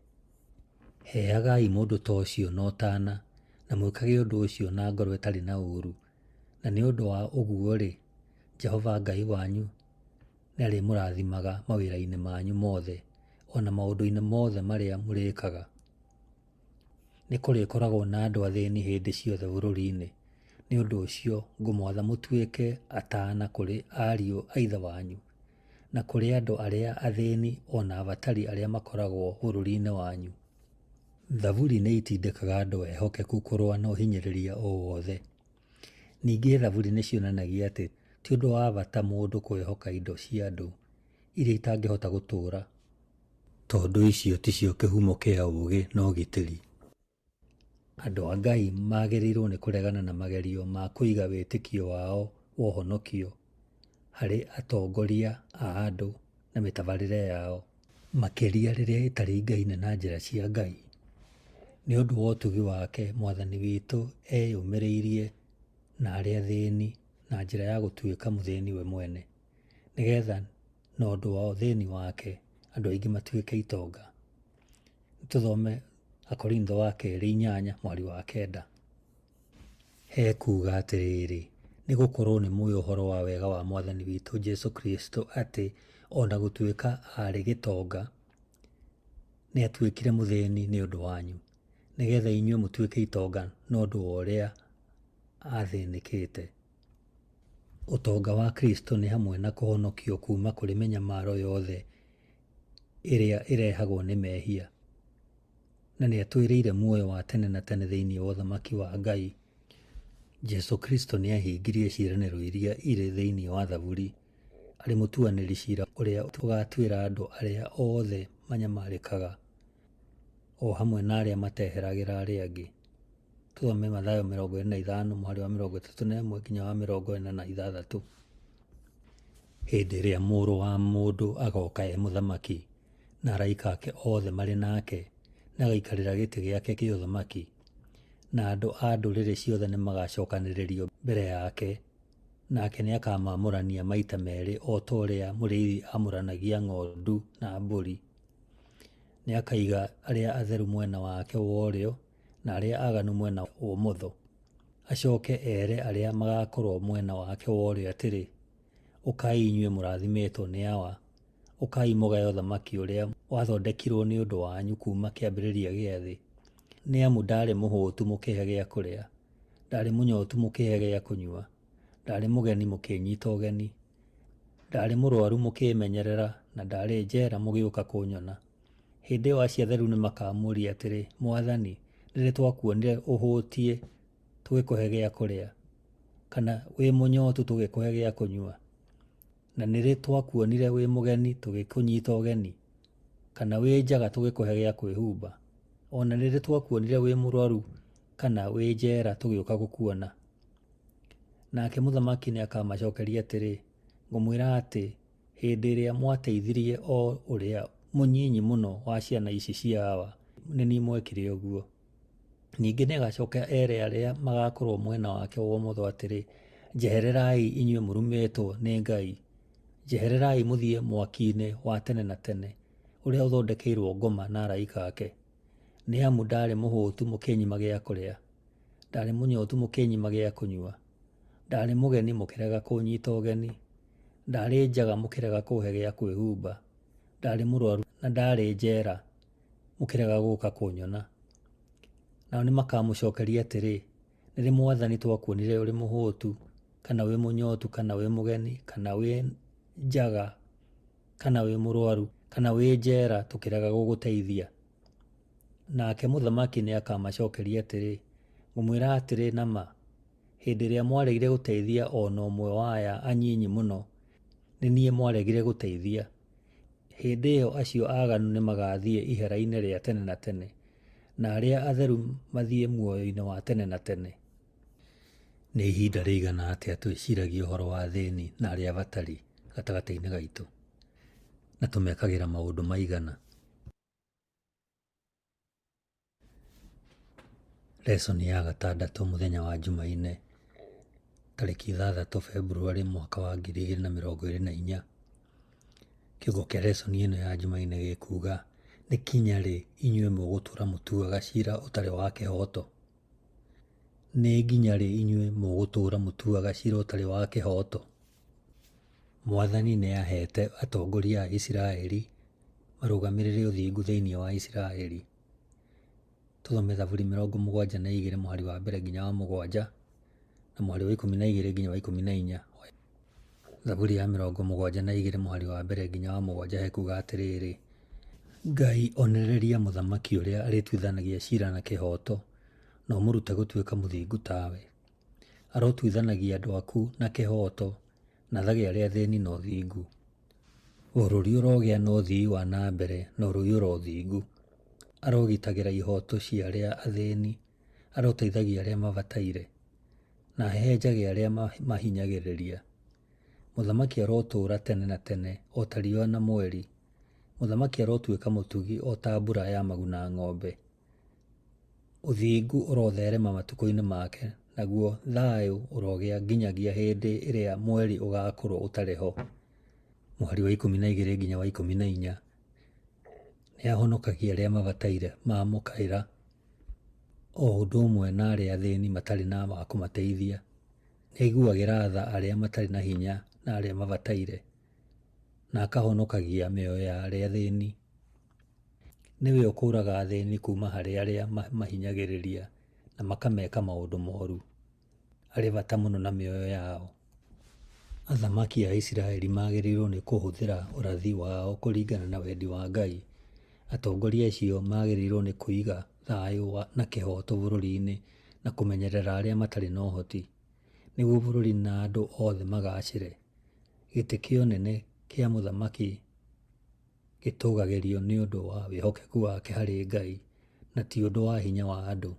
Heagai mũndũ ta ũcio na ũtaana, na mwĩkage ũndũ ũcio na ngoro ĩtarĩ na ũũru, na nĩ ũndũ wa ũguo-rĩ, Jehova Ngai wanyu nĩarĩmũrathimaga mawĩra-inĩ manyu mothe, o na maũndũ-inĩ mothe marĩa mũrĩĩkaga. Nĩ kũrĩkoragwo na andũ athĩni hĩndĩ ciothe bũrũri-inĩ, nĩ ũndũ ũcio ngũmwatha mũtuĩke ataana kũrĩ ariũ a ithe wanyu, na kũrĩ andũ arĩa athĩni o na abatari arĩa makoragwo bũrũri-inĩ wanyu. Thaburi nĩ itindĩkaga andũ ehokeku kũrũa na ũhinyĩrĩria o wothe. Ningĩ Thaburi nĩ cionanagia atĩ ti ũndũ wa bata mũndũ kwĩhoka indo cia andũ iria itangĩhota gũtũũra. Tondũ icio ticio kĩhumo kĩa ũũgĩ na ũgitĩri. Andũ a Ngai magĩrĩirũo nĩ kũregana na magerio ma kũiga wĩtĩkio wao wa ũhonokio harĩ atongoria a andũ na mĩtabarĩre yao, makĩria rĩrĩa ĩtaringaine na njĩra cia Ngai. Nĩ ũndũ wa ũtugi wake, Mwathani witũ eyũmĩrĩirie na arĩa athĩni na njĩra ya gũtuĩka mũthĩni we mwene, nĩgetha na ũndũ wa ũthĩni wake andũ aingĩ matuĩke itonga. Nĩtũthome Akorintho wa kerĩ 8 mũhari wa 9. Hekuuga atĩrĩrĩ, nĩ gũkorũo nĩ mũĩ ũhoro wa wega wa Mwathani witũ Jesu Kristo atĩ o na gũtuĩka aarĩ gĩtonga, nĩatuĩkire mũthĩni nĩ ũndũ wanyu, nĩgetha inyuĩ mũtuĩke itonga na ũndũ wa ũrĩa aathĩnĩkĩte. Ũtonga wa Kristo nĩ hamwe na kũhonokio kuuma kũrĩ mĩnyamaro yothe ĩrĩa ĩrehagwo nĩ mehia, na nĩ atwĩrĩire muoyo wa tene na tene thĩinĩ wa ũthamaki wa Ngai. Jesu Kristo nĩ aahingirie ciĩranĩro iria irĩ thĩinĩ wa Thaburi arĩ mũtuanĩri ciira ũrĩa ũgaatuĩra andũ arĩa othe manyamarĩkaga, o hamwe na arĩa mateheragĩra arĩa angĩ. Tũthome Mathayo 25 mũhari wa 31 nginya wa 46. Hĩndĩ ĩrĩa Mũrũ wa Mũndũ agooka e mũthamaki, na araika ake othe marĩ nake, nĩagaikarĩra gĩtĩ gĩake kĩa ũthamaki, na andũ a ndũrĩrĩ ciothe nĩmagacokanĩrĩrio mbere yake, nake nĩakamamũrania maita merĩ o ta ũrĩa mũrĩithi amũranagia ng'ondu na mbũri. Nĩakaiga arĩa atheru mwena wake wa ũrĩo na arĩa aaganu mwena wa ũmotho. Acoke ere arĩa magakorwo mwena wake wa ũrĩo atĩrĩ, Ũkai inyuĩ mũrathimĩtwo nĩ Awa, Ũkai mũgae ũthamaki ũrĩa wathondekirũo nĩ ũndũ wanyu kuuma kĩambĩrĩria gĩa thĩ. Nĩ amu ndaarĩ mũhũtu mũkĩhe gĩa kũrĩa, ndaarĩ mũnyotu mũkĩhe gĩa kũnyua, ndaarĩ mũgeni mũkĩnyita ũgeni, ndaarĩ mũrwaru mũkĩĩmenyerera, na ndaarĩ njera mũgĩũka kũnyona. Hĩndĩ ĩyo acio atheru nĩmakamũũria atĩrĩ, Mwathani, nĩ rĩ twakuonire ũhũtiĩ tũgĩkũhe gĩa kũrĩa, kana wĩ mũnyotu tũgĩkũhe gĩa kũnyua? Na nĩ rĩ twakuonire wĩ mũgeni tũgĩkũnyita ũgeni, kana wĩ njaga tũgĩkũhe gĩa kwĩhumba? O na nĩ rĩ twakuonire wĩ mũrwaru kana wĩ njera tũgĩũka gũkuona? Nake mũthamaki nĩakamacokeria atĩrĩ, Ngũmwĩra atĩ, hĩndĩ ĩrĩa mwateithirie o ũrĩa mũnyinyi mũno wa ciana ici cia Awa, nĩ niĩ mwekire ũguo. Ningĩ nĩagacoka ere arĩa magakorwo mwena wake wa ũmotho atĩrĩ, Njehererai inyuĩ mũrumĩtwo nĩ Ngai, njehererai mũthiĩ mwaki-inĩ wa tene na tene, ũrĩa ũthondekeirwo ngoma na araika ake. Nĩ amu ndaarĩ mũhũtu mũkĩnyima gĩa kũrĩa, ndaarĩ mũnyotu mũkĩnyima gĩa kũnyua, ndaarĩ mũgeni mũkĩrega kũnyita ũgeni, ndaarĩ njaga mũkĩrega kũhe gĩa kwĩhumba, ndaarĩ mũrwaru na ndaarĩ njera mũkĩrega gũũka kũnyona. Nao nĩmakamũcokeria atĩrĩ, Nĩ rĩ Mwathani twakuonire ũrĩ mũhũtu, kana wĩ mũnyotu, kana wĩ mũgeni, kana wĩ njaga, kana wĩ mũrwaru, kana wĩ njera tũkĩrega gũgũteithia? Nake mũthamaki nĩakamacokeria atĩrĩ, Ngũmwĩra atĩrĩ na ma, hĩndĩ ĩrĩa mwaregire gũteithia o na ũmwe wa aya anyinyi mũno, nĩ niĩ mwaregire gũteithia. Hĩndĩ ĩyo acio aaganu nĩmagathiĩ ihera-inĩ rĩa tene na tene, na arĩa atheru mathiĩ muoyo-inĩ wa tene na tene. Nĩ ihinda rĩigana atĩa twĩciragia ũhoro wa athĩni na arĩa abatari gatagatĩ-inĩ gaitũ, na tũmekagĩra maũndũ maigana? Lesson ya gatandatũ mũthenya wa Jumaine, tarĩki 6 Februarĩ mwaka wa 2024. Kĩongo kĩa lesson ĩno ya Jumaine gĩkuga, nĩ kinya rĩ inyuĩ mũgũtũra mũtuaga cira ũtarĩ wa kĩhooto? Nĩ nginya rĩ inyuĩ mũgũtũra mũtuaga cira ũtarĩ wa kĩhooto? Mwathani nĩ aheete atongoria a Isiraeli marũgamĩrĩre ũthingu thĩinĩ wa Isiraeli. Tũthome Thaburi 72 mũhari wa mbere nginya wa 7 na mũhari wa 12 nginya wa 14. Thaburi ya 72 mũhari wa mbere nginya wa 7 hekuga atĩrĩrĩ, Ngai onereria mũthamaki ũrĩa arĩtuithanagia ciira na kĩhooto, na ũmũrute gũtuĩka mũthingu tawe. Arotuithanagia andũ aku na kĩhooto, na athage arĩa athĩni na ũthingu. Bũrũri ũrogĩa na ũthii wa na mbere na ũroiyũra ũthingu. Arogitagĩra ihooto cia arĩa athĩni, aroteithagia arĩa mabataire, na ahehenjage arĩa mahinyagĩrĩria. Mũthamaki arotũũra tene na tene o ta riũa na mweri. Mũthamaki arotuĩka mũtugi o ta mbura ya maguna ng'ombe. Ũthingu ũrotherema matukũ-inĩ make, naguo thayũ ũrogĩa nginyagia hĩndĩ ĩrĩa mweri ũgaakorũo ũtarĩ ho. Mũhari wa 12 nginya wa 14. Nĩ ahonokagia arĩa mabataire maamũkaĩra, o ũndũ ũmwe na arĩa athĩni matarĩ na wa kũmateithia. Nĩ aiguagĩra tha arĩa matarĩ na hinya na arĩa mabataire, na akahonokagia mĩoyo ya arĩa athĩni. Nĩwe ũkũũraga athĩni kuuma harĩ arĩa mahinyagĩrĩria na makameka maũndũ moru. Arĩ bata mũno na mĩoyo yao. Athamaki a Isiraeli magĩrĩirũo nĩ kũhũthĩra ũrathi wao kũringana na wendi wa Ngai. Atongoria acio magĩrĩirũo nĩ kũiga thayũ na kĩhooto bũrũri-inĩ na kũmenyerera arĩa matarĩ na ũhoti, nĩguo bũrũri na andũ othe magaacĩre. Gĩtĩ kĩa ũnene kĩa mũthamaki gĩtũũgagĩrio nĩ ũndũ wa wĩhokeku wake harĩ Ngai na ti ũndũ wa hinya wa andũ.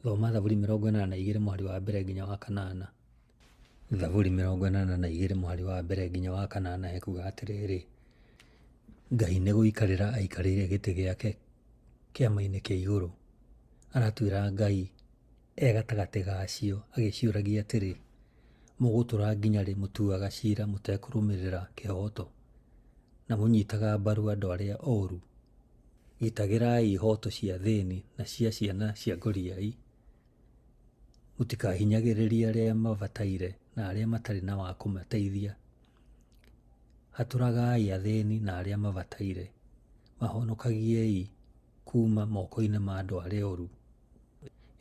Thoma Thaburi 82 mũhari wa mbere nginya wa kanana. Thaburi 82 mũhari wa mbere nginya wa kanana ekuga atĩrĩrĩ, Ngai nĩ gũikarĩra aikarĩire gĩtĩ gĩake kĩama-inĩ kĩa igũrũ, aratuĩra ngai e gatagatĩ gacio agĩciũragia atĩrĩ, Mũgũtũra nginya rĩ mũtuaga cira mũtekũrũmĩrĩra kĩhooto, na mũnyitaga mbaru andũ arĩa oru? Gitagĩrai ihooto cia athĩni na cia ciana cia ngoriai. Mũtikahinyagĩrĩrie arĩa mabataire na arĩa matarĩ na wa kũmateithia. Hatũragai athĩni na arĩa mabataire, mahonokagiei kuuma moko-inĩ ma andũ arĩa oru.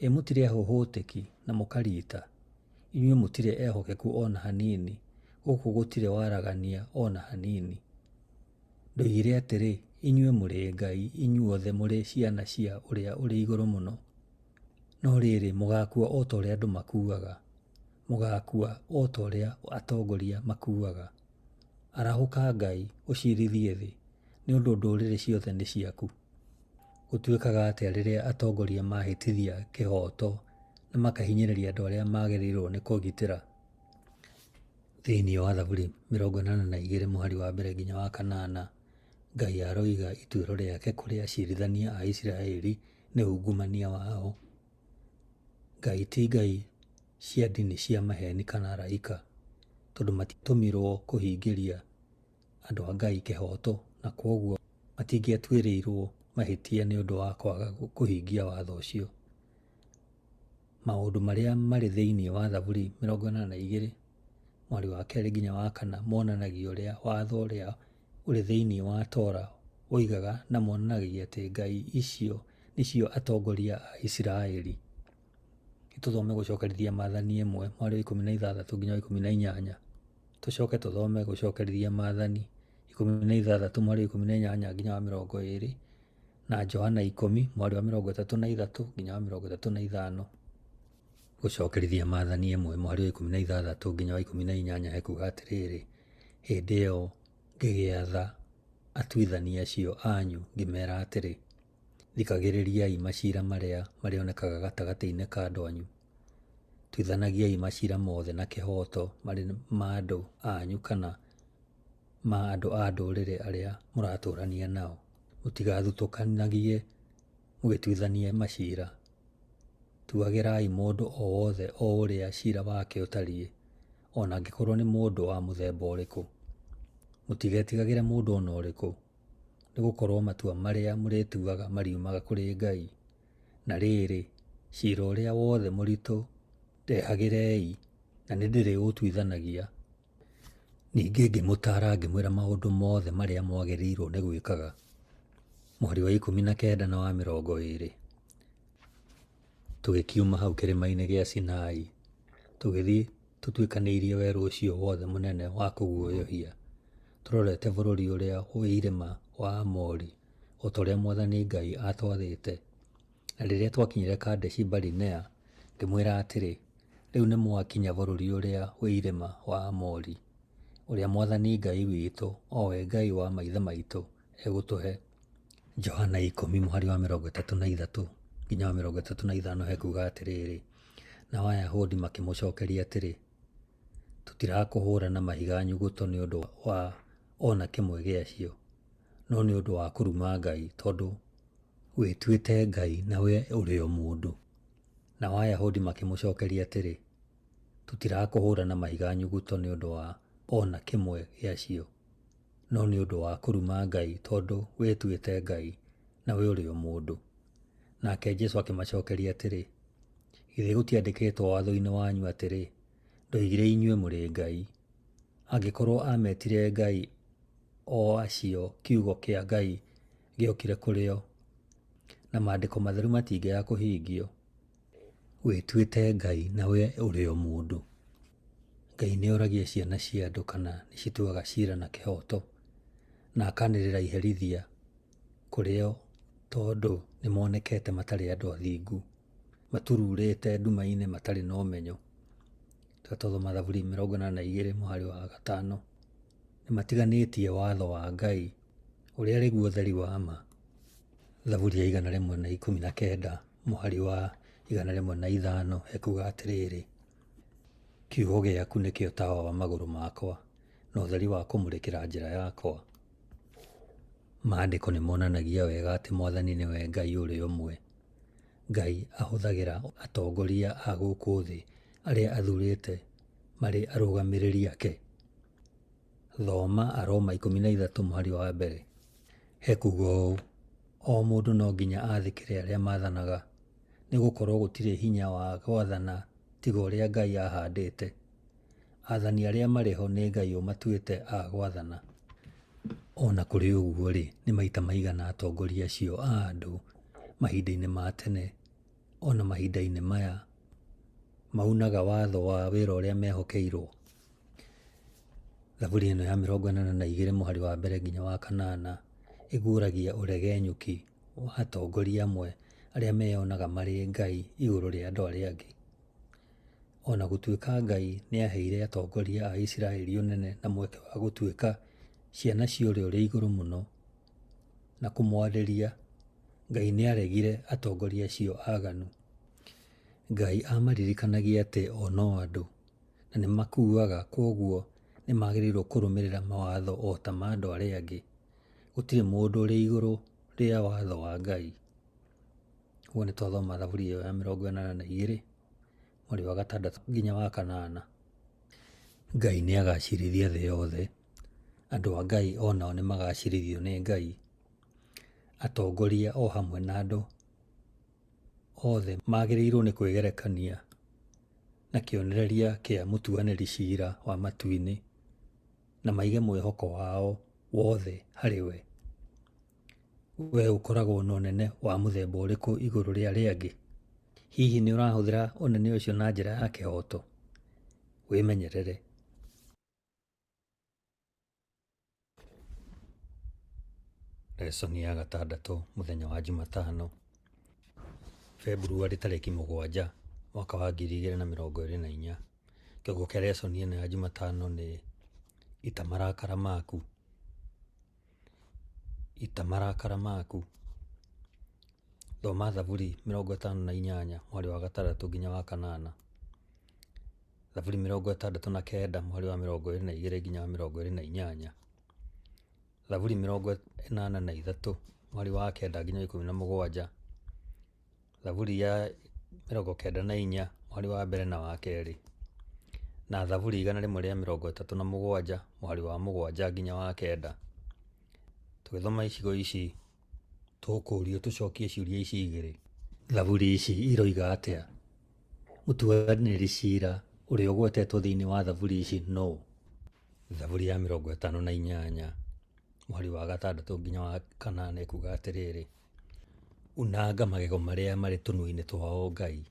Ĩ mũtirĩ ahũhũtĩki na mũkariita? Inyuĩ mũtirĩ ehokeku o na hanini, gũkũ gũtirĩ waragania o na hanini. Ndoigire atĩrĩ, Inyuĩ mũrĩ ngai, inyuothe mũrĩ ciana cia Ũrĩa-ũrĩ-Igũrũ-Mũno. No rĩrĩ, mũgaakua o ta ũrĩa andũ makuaga, mũgaakua o ta ũrĩa atongoria makuaga. Arahũka Ngai, ũciirithie thĩ, nĩ ũndũ ndũrĩrĩ ciothe nĩ ciaku. Gũtuĩkaga atĩa rĩrĩa atongoria mahĩtithia kĩhooto na makahinyĩrĩria andũ arĩa magĩrĩirũo nĩ kũgitĩra? Thĩinĩ wa Thaburi 82 mũhari wa mbere nginya wa kanana, Ngai aroiga ituĩro rĩake kũrĩ acirithania a Isiraeli nĩ ungumania wao. Ngai ti ngai cia ndini cia maheeni kana araika, tondũ matiatũmirũo kũhingĩria andũ a Ngai kĩhooto na kwoguo matingĩatuĩrĩirũo mahĩtia nĩ ũndũ wa kwaga kũhingia watho ũcio. Maũndũ marĩa marĩ thĩinĩ wa Thaburi 82 mũhari wa kerĩ nginya wa kana monanagia ũrĩa watho ũrĩa ũrĩ thĩinĩ wa Torah woigaga na monanagia atĩ ngai icio nĩcio atongoria a Isiraeli. Nĩ tũthome Gũcokerithia Maathani 1 mũhari wa 16 nginya wa 18. Tũcoke tũthome Gũcokerithia Maathani 16 mũhari wa 18 nginya wa 20 na Johana 10 mũhari wa 33 nginya wa 35. Gũcokerithia Maathani 1 mũhari wa 16 nginya wa 18 hekuuga atĩrĩrĩ, Hĩndĩ ĩyo ngĩgĩatha atuithania acio anyu ngĩmeera atĩrĩ, Thikagĩrĩriai maciira marĩa marĩonekaga gatagatĩ-inĩ ka andũ anyu. Tuithanagiai maciira mothe na kĩhooto, marĩ ma andũ anyu kana ma andũ a ndũrĩrĩ arĩa mũratũũrania nao. Mũtigathutũkanagie mũgĩtuithania maciira. Tuagĩrai mũndũ o wothe o ũrĩa ciira wake ũtariĩ, o na angĩkorũo nĩ mũndũ wa mũthemba ũrĩkũ. Mũtigetigagĩre mũndũ o na ũrĩkũ, nĩ gũkorũo matua marĩa mũrĩtuaga mariumaga kũrĩ Ngai. Na rĩrĩ, ciira ũrĩa wothe mũritũ ndehagĩrei, na nĩndĩrĩũtuithanagia. Ningĩ ngĩmũtaara ngĩmwĩra maũndũ mothe marĩa mwagĩrĩirũo nĩ gwĩkaga. Mũhari wa 19 na wa 20. Tũgĩkiuma hau kĩrĩma-inĩ gĩa Sinai, tũgĩthiĩ tũtuĩkanĩirie werũ ũcio wothe mũnene wa kũguoyohia, tũrorete bũrũri ũrĩa wĩ irĩma wa Aamori, o ta ũrĩa Mwathani Ngai aatwathĩte. Na rĩrĩa twakinyire Kadeshi-Barinea, ngĩmwĩra atĩrĩ, Rĩu nĩmwakinya bũrũri ũrĩa wĩ irĩma wa Aamori, ũrĩa Mwathani Ngai witũ, o we Ngai wa maithe maitũ, egũtũhe. Johana 10 mũhari wa 33 nginya wa 35 hekuuga atĩrĩrĩ, Nao Ayahudi makĩmũcokeria atĩrĩ, Tũtirakũhũra na mahiga nyuguto nĩ ũndũ wa o na kĩmwe gĩacio, no nĩ ũndũ wa kũruma Ngai, tondũ wĩtuĩte Ngai na we ũrĩ o mũndũ. Nao Ayahudi makĩmũcokeria atĩrĩ, Tũtirakũhũra na mahiga nyuguto nĩ ũndũ wa o na kĩmwe gĩacio, no nĩ ũndũ wa kũruma Ngai, tondũ wĩtuĩte Ngai, na we ũrĩ o mũndũ. Nake Jesu akĩmacokeria atĩrĩ, Githĩ gũtiandĩkĩtwo watho-inĩ wanyu atĩrĩ, 'Ndoigire inyuĩ mũrĩ ngai'? Angĩkorwo aametire ngai o acio kiugo kĩa Ngai gĩokire kũrĩ o, na maandĩko matheru matingĩaga kũhingio, wĩtuĩte Ngai na we ũrĩ o mũndũ. Ngai nĩ oragia ciana cia andũ kana nĩ cituaga ciira na kĩhooto, na akanĩrĩra iherithia kũrĩ o tondũ nĩ monekete matarĩ andũ athingu, matururĩte nduma-inĩ matarĩ na ũmenyo. Tũgathoma Thaburi 82 mũhari wa 5. Nĩ matiganĩtie watho wa Ngai ũrĩa arĩ guo ũtheri wa ma. Thaburi ya 119 mũhari wa 105 ekuga atĩrĩrĩ, Kiugo gĩaku nĩkĩo tawa wa magũrũ makwa, na ũtheri wa kũmũrĩkĩra njĩra yakwa. Maandĩko nĩ monanagia wega atĩ Mwathani nĩwe Ngai ũrĩa ũmwe. Ngai ahũthagĩra atongoria a gũkũ thĩ arĩa athuurĩte marĩ arũgamĩrĩri ake. Thoma Aroma 13 mũhari wa mbere. Hekuuga ũũ, O mũndũ no nginya aathĩkĩre arĩa maathanaga, nĩ gũkorũo gũtirĩ hinya wa gwathana tiga ũrĩa Ngai ahandĩte. Aathani arĩa marĩ ho nĩ Ngai ũmatuĩte a gwathana. O na kũrĩ ũguo-rĩ, nĩ maita maigana atongoria acio a andũ mahinda-inĩ ma tene o na mahinda-inĩ maya maunaga watho wa wĩra ũrĩa mehokeirũo? Thaburi ĩno ya 82 mũhari wa mbere nginya wa kanana ĩguũragia ũregenyũki wa atongoria amwe arĩa meyonaga marĩ ngai igũrũ rĩa andũ arĩa angĩ. O na gũtuĩka Ngai nĩ aaheire atongoria a Isiraeli ũnene na mweke wa gũtuĩka ciana cia Ũrĩa ũrĩ Igũrũ Mũno na kũmwarĩria, Ngai nĩ aaregire atongoria acio aganu. Ngai aamaririkanagia atĩ o no andũ, na nĩ makuaga kwoguo nĩ magĩrĩirũo kũrũmĩrĩra mawatho o ta ma andũ arĩa angĩ. Gũtirĩ mũndũ ũrĩ igũrũ rĩa watho wa Ngai. Ũguo nĩ twathoma Thaburi ĩyo ya 82 mweri wa gatandatũ nginya wa kanana. Ngai nĩ agacirithia thĩ yothe. Andũ a Ngai o nao nĩ magacirithio nĩ Ngai. Atongoria o hamwe na andũ othe magĩrĩirũo nĩ kwĩgerekania na kĩonereria kĩa mũtuanĩri cira wa matu-inĩ na maige mwĩhoko wao wothe harĩ we. Wee ũkoragwo na ũnene wa mũthemba ũrĩkũ igũrũ rĩa arĩa angĩ? Hihi nĩ ũrahũthĩra ũnene ũcio na njĩra ya kĩhooto? Wĩmenyerere. Lesson ya gatandatũ mũthenya wa Jumatano, Februarĩ tarĩki 7, mwaka wa 2024. Kĩongo kĩa lesson ĩno ya Jumatano nĩ ita marakara maku. Ita marakara maku. Thoma Thaburi 58 mũhari wa gatandatũ nginya wa kanana. Thaburi 69 mũhari wa 22 nginya wa 28. Thaburi 83 mũhari wa kenda nginya wa 17. Thaburi ya 94 mũhari wa mbere na wa kerĩ. Na Thaburi 137 mũhari wa 7 nginya wa kenda. Tũgĩthoma icigo ici tũkũrio tũcokie ciũria ici igĩrĩ. Thaburi ici iroiga atĩa? Mũtuanĩri cira ũrĩa ũgwetetwo thĩinĩ wa Thaburi ici nũ? Thaburi ya 58 mũhari wa gatandatũ nginya wa kanana ĩkuga atĩrĩrĩ, Unanga magego marĩa marĩ tũnua-inĩ twao Ngai,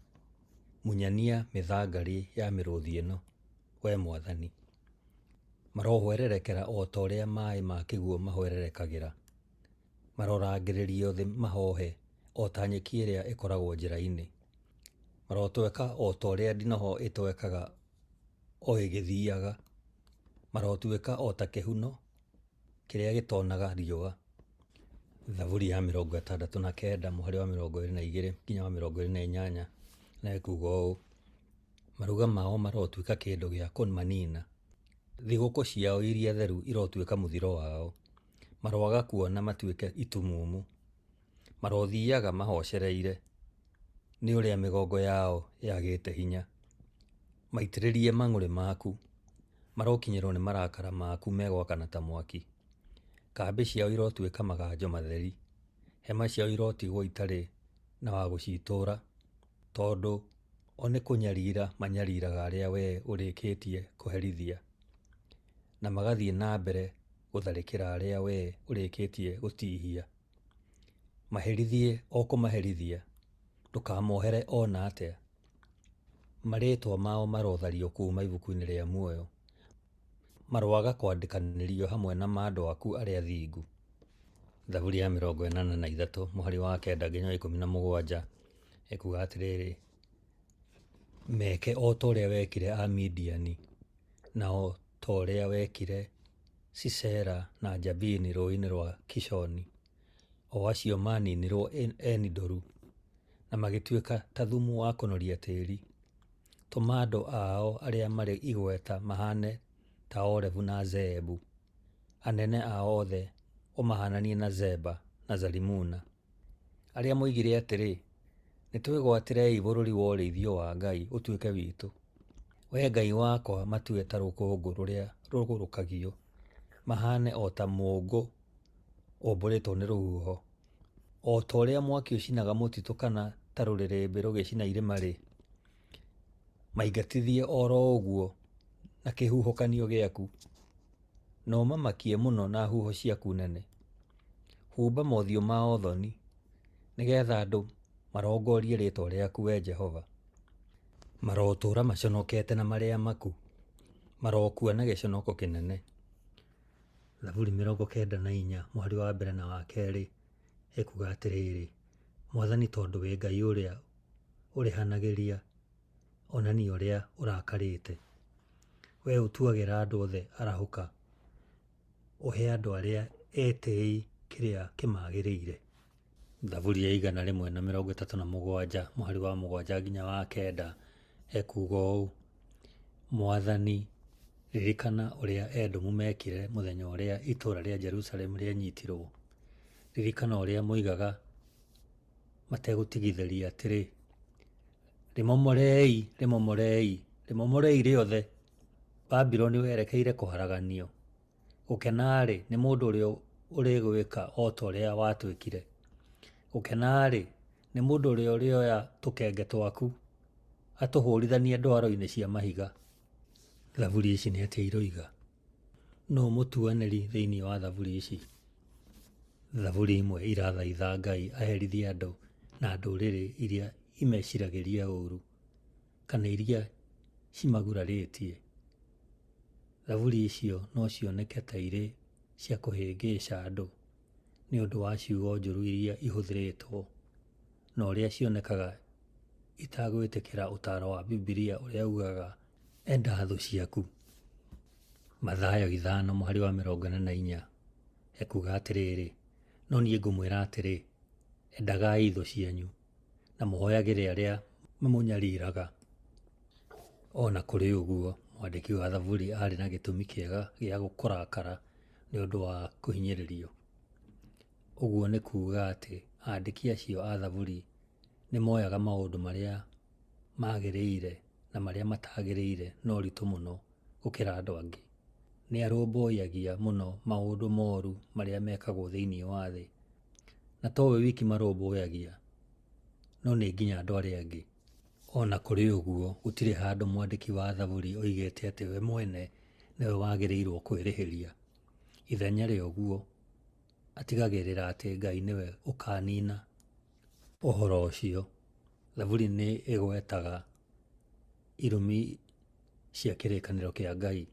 munyania mĩthangari ya mĩrũthi ĩno, wee Mwathani. Marohwererekera o ta ũrĩa maĩ ma kĩguũ mahwererekagĩra, marorangĩrĩrio thĩ mahoohe o ta nyeki ĩrĩa ĩkoragwo njĩra-inĩ. Marotweka o ta ũrĩa ndinoho ĩtwekaga o ĩgĩthiiaga, marotuĩka o ta kĩhuno kĩrĩa gĩtonaga riũa. Thaburi ya 69 mũhari wa 22 nginya wa 28 nayo ĩkuuga ũũ: Maruga mao marotuĩka kĩndũ gĩa kũmanina, thigũkũ ciao iria theru irotuĩka mũthiro wao. Maroaga kuona matuĩke itumumu, marothiiaga mahocereire nĩ ũrĩa mĩgongo yao yagĩte hinya. Maitĩrĩrie mang'ũrĩ maku, marokinyĩrwo nĩ marakara maku megwakana ta mwaki. Kambĩ ciao irotuĩka maganjo matheri, hema ciao irotigwo itarĩ na wa gũcitũũra, tondũ o nĩ kũnyarira manyariraga arĩa wee ũrĩkĩtie kũherithia, na magathiĩ na mbere gũtharĩkĩra arĩa wee ũrĩkĩtie gũtihia. Maherithie o kũmaherithia, ndũkamohere o na atĩa. Marĩĩtwa mao marothario kuuma ibuku-inĩ rĩa muoyo, maroaga kwandĩkanĩrio hamwe na ma andũ aku arĩa athingu. Thaburi ya 83 mũhari wa kenda nginya wa 17 ĩkuuga atĩrĩrĩ, Meke o ta ũrĩa wekire Amidiani, na o ta ũrĩa wekire Sisera na Jabini rũũĩ-inĩ rwa Kishoni, o acio maaninirwo Eni-Doru, na magĩtuĩka ta thumu wa kũnoria tĩĩri. Tũma andũ ao arĩa marĩ igweta mahaane ta Orebu na Zeebu, anene ao othe ũmahaananie na Zeba na Zalimuna, arĩa moigire atĩrĩ, Nĩtwĩgwatĩrei bũrũri wa ũrĩithio wa Ngai ũtuĩke witũ. Wee Ngai wakwa matue ta rũkũngũ rũrĩa rũgũrũkagio, mahaane o ta mũũngũ ũmbũrĩtwo nĩ rũhuho. O ta ũrĩa mwaki ũcinaga mũtitũ kana ta rũrĩrĩmbĩ rũgĩcina irĩma-rĩ, maingatithie o ro ũguo na kĩhuhũkanio gĩaku. Na ũmamakie mũno na huho ciaku nene. Humba mothiũ mao thoni, Nĩgetha andũ marongorie rĩĩtwa rĩaku, wee Jehova. Marotũũra maconokete na marĩ amaku, Marokua na gĩconoko kĩnene. Thaburi 94 mũhari wa mbere na wa kerĩ ĩkuuga atĩrĩrĩ, Mwathani tondũ wĩ Ngai ũrĩa ũrĩhanagĩria, onania ũrĩa ũrakarĩte. Wee ũtuagĩra andũ othe arahũka, ũhe andũ arĩa etĩĩi kĩrĩa kĩmagĩrĩire. Thaburi ya 137 mũhari wa 7 nginya wa 9 ekuuga ũũ, Mwathani, ririkana ũrĩa Edomu meekire mũthenya ũrĩa itũũra rĩa Jerusalemu rĩanyiitirwo. Ririkana ũrĩa moigaga mategũtigithĩria atĩrĩ, 'Rĩmomorei, rĩmomorei, rĩmomorei rĩothe! Babuloni werekeire kũharaganio. Gũkena-rĩ, nĩ mũndũ ũrĩa ũrĩgwĩka o ta ũrĩa watwĩkire. Gũkena-rĩ, nĩ mũndũ ũrĩa ũrĩoya tũkenge twaku, atũhũũrithanie ndwaro-inĩ cia mahiga. Thaburi ici nĩ atĩa iroiga? Nũũ mũtuanĩri thĩinĩ wa thaburi ici? Thaburi imwe irathaitha Ngai aherithie andũ na ndũrĩrĩ iria imeciragĩria ũũru, kana iria cimagurarĩtie. Thaburi icio no cioneke ta irĩ cia kũhĩngĩca andũ nĩ ũndũ wa ciugo njũru iria ihũthĩrĩtwo, na ũrĩa cionekaga itagwĩtĩkĩra ũtaaro wa Bibilia ũrĩa ugaga, Enda thũ ciaku. Mathayo 5 mũhari wa 44 ekuuga atĩrĩrĩ, No niĩ ngũmwĩra atĩrĩ, endagai thũ cianyu, na mũhoyagĩre arĩa mamũnyariraga. O na kũrĩ ũguo, mwandĩki wa Thaburi aarĩ na gĩtũmi kĩega gĩa kũrakara nĩ ũndũ wa kũhinyĩrĩrio. Ũguo nĩ kuuga atĩ andĩki acio a Thaburi nĩ moyaga maũndũ marĩa magĩrĩire na marĩa matagĩrĩire na ũritũ mũno gũkĩra andũ angĩ. Nĩ arũmbũyagia mũno maũndũ moru marĩa mekagwo thĩinĩ wa thĩ. Na towe wiki marũmbũyagia, no nĩ nginya andũ arĩa angĩ. O na kũrĩ ũguo, gũtirĩ handũ mwandĩki wa Thaburi oigĩte atĩ we mwene nĩwe wagĩrĩirũo kwĩrĩhĩria. Ithenya rĩa ũguo, atigagĩrĩra atĩ Ngai nĩwe ũkaaniina ũhoro ũcio. Thaburi nĩ ĩgwetaga irumi cia kĩrĩkanĩro kĩa Ngai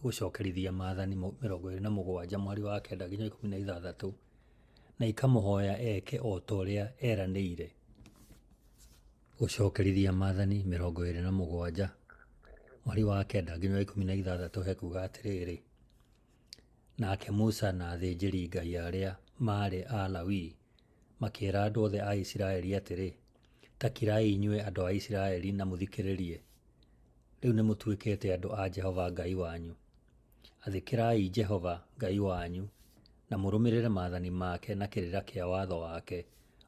gũcokerithia Maathani 27 mũhari wa 9 nginya 16, na ikamũhoya eke o ta ũrĩa eranĩire. Gũcokerithia Maathani 27 mũhari wa 9 nginya 16 hekuuga atĩrĩrĩ, Nake Musa na athĩnjĩri-Ngai arĩa maarĩ Alawii makĩĩra andũ othe a Isiraeli atĩrĩ, Ta kirai inyuĩ andũ a Isiraeli na mũthikĩrĩrie. Rĩu nĩmũtuĩkĩte andũ a Jehova Ngai wanyu. Athĩkĩrai Jehova Ngai wanyu na mũrũmĩrĩre maathani make na kĩrĩra kĩa watho wake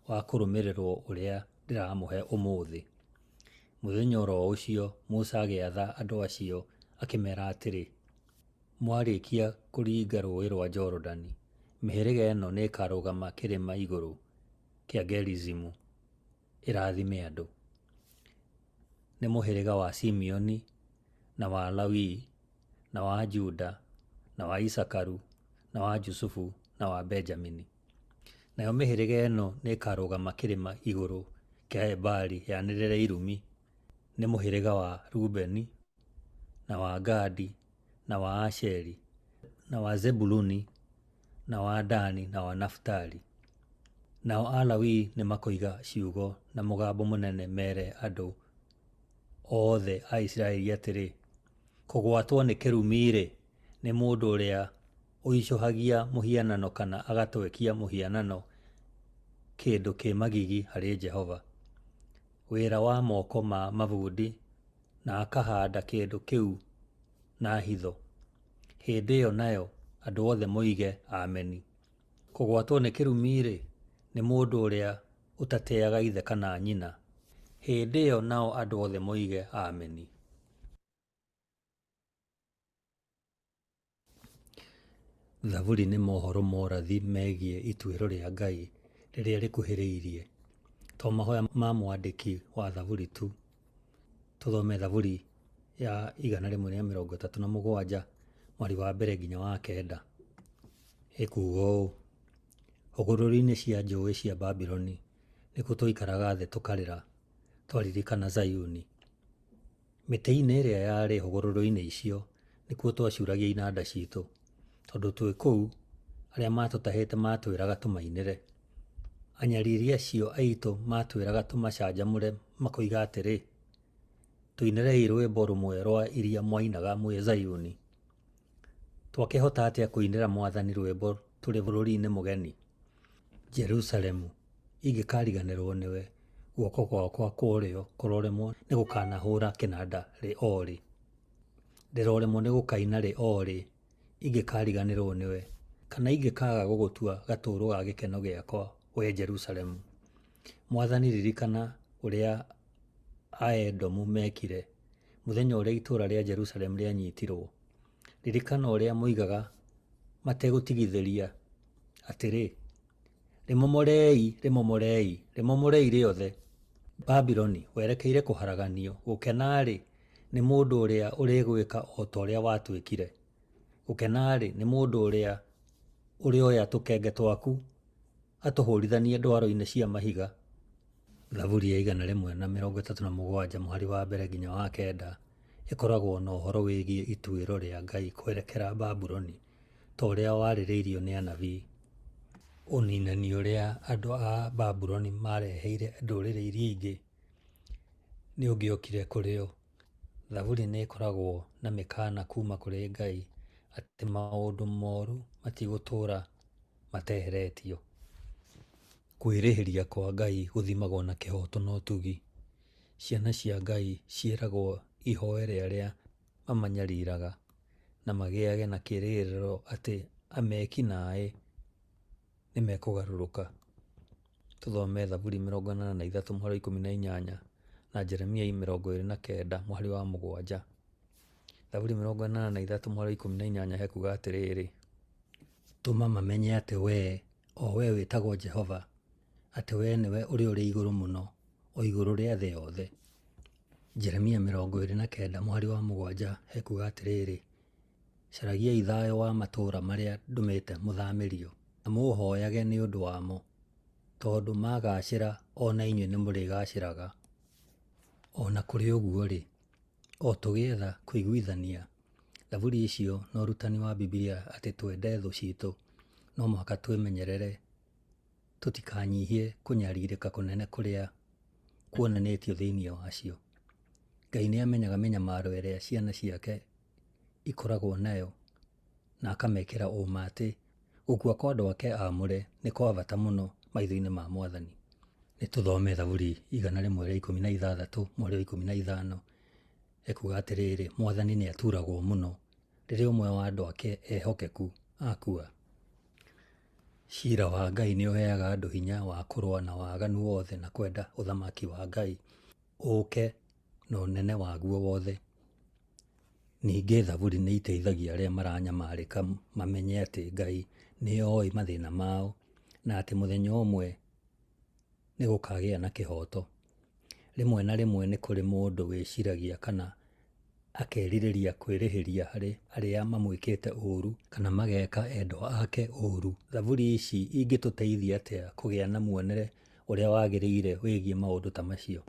wa kũrũmĩrĩrwo ũrĩa ndĩramũhe ũmũthĩ. Mũthenya o ro ũcio Musa agĩatha andũ acio akĩmeera atĩrĩ, Mwarĩkia kũringa Rũũĩ rwa Jorodani, mĩhĩrĩga ĩno nĩĩkarũgama kĩrĩma igũrũ kĩa Gerizimu ĩrathime andũ: Nĩ mũhĩrĩga wa Simeoni, na wa Lawi, na wa Juda, na wa Isakaru, na wa Jusufu, na wa Benjamini. Nayo mĩhĩrĩga ĩno nĩĩkarũgama kĩrĩma igũrũ kĩa Ebali yanĩrĩre irumi: nĩ mũhĩrĩga wa Rubeni, na wa Gadi, na wa Asheri, na wa Zebuluni, na wa Dani, na wa Nafitali. Nao Alawii nĩmakoiga ciugo na mũgambo mũnene meere andũ othe a Isiraeli atĩrĩ, Kũgwatwo nĩ kĩrumi-rĩ, nĩ mũndũ ũrĩa ũicũhagia mũhianano kana agatwekia mũhianano kĩndũ kĩ magigi harĩ Jehova, wĩra wa moko ma mabundi, na akahaanda kĩndũ kĩu na hitho. Hĩndĩ ĩyo nayo andũ othe moige, Ameni! Kũgwatwo nĩ kĩrumi-rĩ, nĩ mũndũ ũrĩa ũtatĩaga ithe kana nyina. Hĩndĩ ĩyo nao andũ othe moige, Ameni! Thaburi nĩ mohoro ma ũrathi megiĩ ituĩro rĩa Ngai rĩrĩa rĩkuhĩrĩirie, to mahoya ma mwandĩki wa Thaburi tu. Tũthome Thaburi ya 137 Mũhari wa mbere nginya wa kenda. Ĩkuuga ũũ, Hũgũrũrũ-inĩ cia njũĩ cia Babuloni nĩkuo twaikaraga thĩ tũkarĩra twaririkana Zayuni. Mĩtĩ-inĩ ĩrĩa yarĩ hũgũrũrũ-inĩ icio nĩkuo twacuuragia inanda ciitũ, tondũ twĩ kũu arĩa maatũtahĩte maatwĩraga tũmainĩre. Anyariri acio aitũ maatwĩraga tũmacanjamũre makoiga atĩrĩ, 'Tũinĩrei rwĩmbo rũmwe rwa iria mwainaga mwĩ Zayuni.' Twakĩhota atĩa kũinĩra Mwathani rwĩmbo tũrĩ bũrũri-inĩ mũgeni? Jerusalemu, ingĩkariganĩrwo nĩwe, guoko gwakwa kwa ũrĩo kũroremwo nĩ gũkanahũra kĩnanda rĩ o rĩ. Ndĩroremwo nĩ gũkaina rĩ o rĩ, ingĩkariganĩrwo nĩwe, kana ingĩkaaga gũgũtua gatũũrũ ga gĩkeno gĩakwa, wee Jerusalemu. Mwathani ririkana ũrĩa Aedomu meekire, mũthenya ũrĩa itũũra rĩa Jerusalemu rĩanyiitirwo. Ririkana ũrĩa moigaga mategũtigithĩria atĩrĩ, 'Rĩmomorei, rĩmomorei, rĩmomorei rĩothe! Babuloni, werekeire kũharaganio, gũkena-rĩ, nĩ mũndũ ũrĩa ũrĩgwĩka o ta ũrĩa watwĩkire. Gũkena-rĩ, nĩ mũndũ ũrĩa ũrĩoya tũkenge twaku atũhũrithanie ndwaro-inĩ cia mahiga. Thaburi ya 137 mũhari wa mbere nginya wa kenda ĩkoragwo na ũhoro wĩgiĩ ituĩro rĩa Ngai kwerekera Babuloni, ta ũrĩa warĩrĩirio nĩ anabii. Ũniinani ũrĩa andũ a Babuloni maareheire ndũrĩrĩ iria ingĩ nĩ ũngĩokire kũrĩ o. Thaburi nĩ ĩkoragwo na mĩkaana kuuma kũrĩ Ngai atĩ maũndũ moru matigũtũũra mateheretio. Kwĩrĩhĩria kwa Ngai gũthimagwo na kĩhooto na ũtugi. Ciana cia Ngai ciĩragwo ihoere arĩa mamanyariraga, na magĩage na kĩĩrĩgĩrĩro atĩ ameki naĩ nĩ mekũgarũrũka. Tũthome Thaburi 83 mũhari wa 18 na Jeremia 29 mũhari wa 7. Thaburi 83 mũhari wa 18 hekuga atĩrĩrĩ, Tũma mamenye atĩ wee, o wee wĩtagwo Jehova, atĩ wee nĩwe Ũrĩa ũrĩ Igũrũ Mũno, o igũrũ rĩa thĩ yothe. Jeremia 29 mũhari wa 7 hekuga atĩrĩrĩ, Caragiai thayũ wa matũũra marĩa ndũmĩte mũthamĩrio, na mũũhooyage nĩ ũndũ wamo, tondũ maagaacĩra o na inyuĩ nĩmũrĩgaacĩraga. O na kũrĩ ũguo-rĩ, o tũgĩetha kũiguithania Thaburi icio na ũrutani wa Bibilia atĩ twende thũ citũ, no mũhaka twĩmenyerere tũtikanyihie kũnyarirĩka kũnene kũrĩa kuonanĩtio thĩinĩ wacio. Ngai nĩ amenyaga mĩnyamaro ĩrĩa ciana ciake ikoragwo nayo na akamekĩra ũũma atĩ gũkua kwa andũ ake aamũre nĩ kwa bata mũno maitho-inĩ ma Mwathani. Nĩ tũthome Thaburi 116 mũhari wa 15 ekuga atĩrĩrĩ, Mwathani nĩ aturagwo mũno rĩrĩa ũmwe wa andũ ake ehokeku akua. Ciira wa Ngai nĩ ũheaga andũ hinya wa kũrũa na waganu wothe na kwenda ũthamaki wa Ngai ũũke na ũnene waguo wothe. Ningĩ Thaburi nĩ iteithagia arĩa maranyamarĩka mamenye atĩ Ngai nĩ oĩ mathĩna mao na atĩ mũthenya ũmwe nĩ gũkagĩa na kĩhooto. Rĩmwe na rĩmwe nĩ kũrĩ mũndũ wĩciragia kana akerirĩria kwĩrĩhĩria harĩ arĩa mamwĩkĩte ũũru kana mageka endwa ake ũũru. Thaburi ici ingĩtũteithia atĩa kũgĩa na muonere ũrĩa wagĩrĩire wĩgiĩ maũndũ ta macio?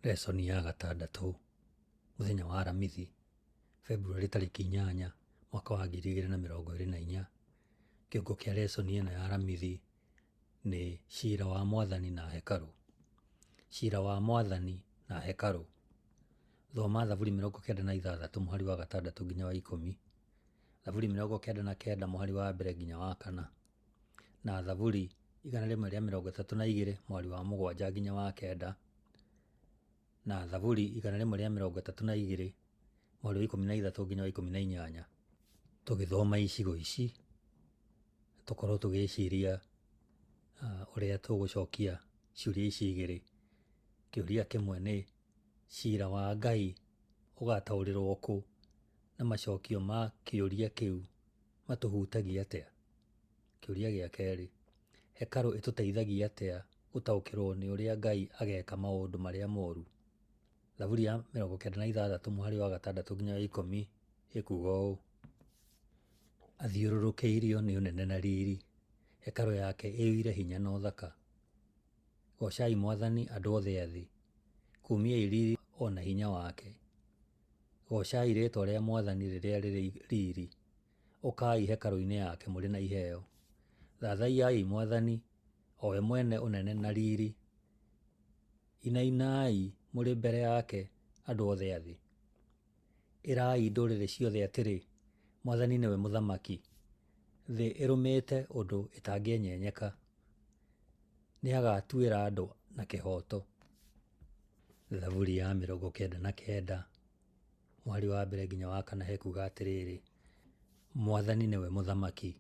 Lesson ya gatandatũ, mũthenya wa Aramithi, Februarĩ tarĩki 8, mwaka wa 2024. Kĩongo kĩa lesson ĩno ya Aramithi nĩ cira wa Mwathani na hekarũ. Cira wa Mwathani na hekarũ. Thoma Thaburi 96 mũhari wa gatandatũ nginya wa 10, Thaburi 99 mũhari wa mbere nginya wa kana, na Thaburi 132 mũhari wa 7 nginya wa 9, na Thaburi 132 mũhari wa 13 nginya wa 18. Tũgĩthoma icigo ici, tũkorwo tũgĩciria ũrĩa tũgũcokia ciũria ici igĩrĩ. Kĩũria kĩmwe nĩ cira wa Ngai ũgataũrĩrwo kũ, na macokio ma kĩũria kĩu matũhutagia atĩa? Kĩũria gĩa kerĩ, hekarũ ĩtũteithagia atĩa gũtaũkĩrwo nĩ ũrĩa Ngai ageka maũndũ marĩa moru? Thaburi ya 96 mũhari wa 6 nginya wa 10 ĩkuuga ũũ: Athiũrũrũkĩirio nĩ ũnene na riri, hekarũ yake ĩiyũire hinya na ũthaka. Goocai Mwathani andũ othe a thĩ, kumiai riri o na hinya wake. Goocai rĩĩtwa rĩa Mwathani rĩrĩa rĩrĩ riri, ũkai hekarũ-inĩ yake mũrĩ na iheo. Thathaiyai Mwathani, o we mwene ũnene na riri, inainai mũrĩ mbere yake andũ othe a thĩ. Ĩrai ndũrĩrĩ ciothe atĩrĩ, Mwathani nĩwe mũthamaki. Thĩ ĩrũmĩte ũndũ ĩtangĩenyenyeka. Nĩagatuĩra andũ na kĩhooto. Thaburi ya 99 mũhari wa 1 nginya wa 4 hekuga atĩrĩrĩ, Mwathani nĩwe mũthamaki,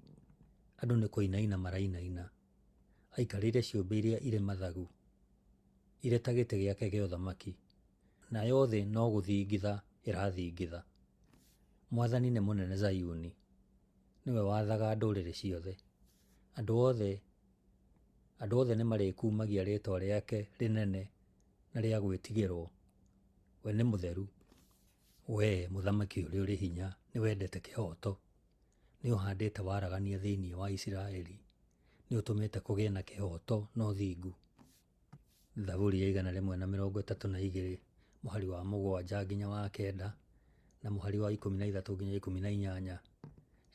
andũ nĩ kũinaina marainaina. Aikarĩire ciũmbe iria irĩ mathagu, irĩ ta gĩtĩ gĩake gĩa ũthamaki, nayo thĩ no gũthingitha ĩrathingitha. Mwathani nĩ mũnene Zayuni, nĩwe wathaga ndũrĩrĩ ciothe. Andũ othe andũ othe nĩmarĩkumagia rĩĩtwa rĩake rĩnene na rĩa gwĩtigĩrwo. We nĩ mũtheru. Wee, mũthamaki ũrĩa ũrĩ hinya, nĩwendete kĩhooto. Nĩũhandĩte waragania thĩinĩ wa Isiraeli. Nĩũtũmĩte kũgĩe na kĩhooto na ũthingu. Thaburi ya 132 mũhari wa 7 nginya wa 9 na mũhari wa 13 nginya 18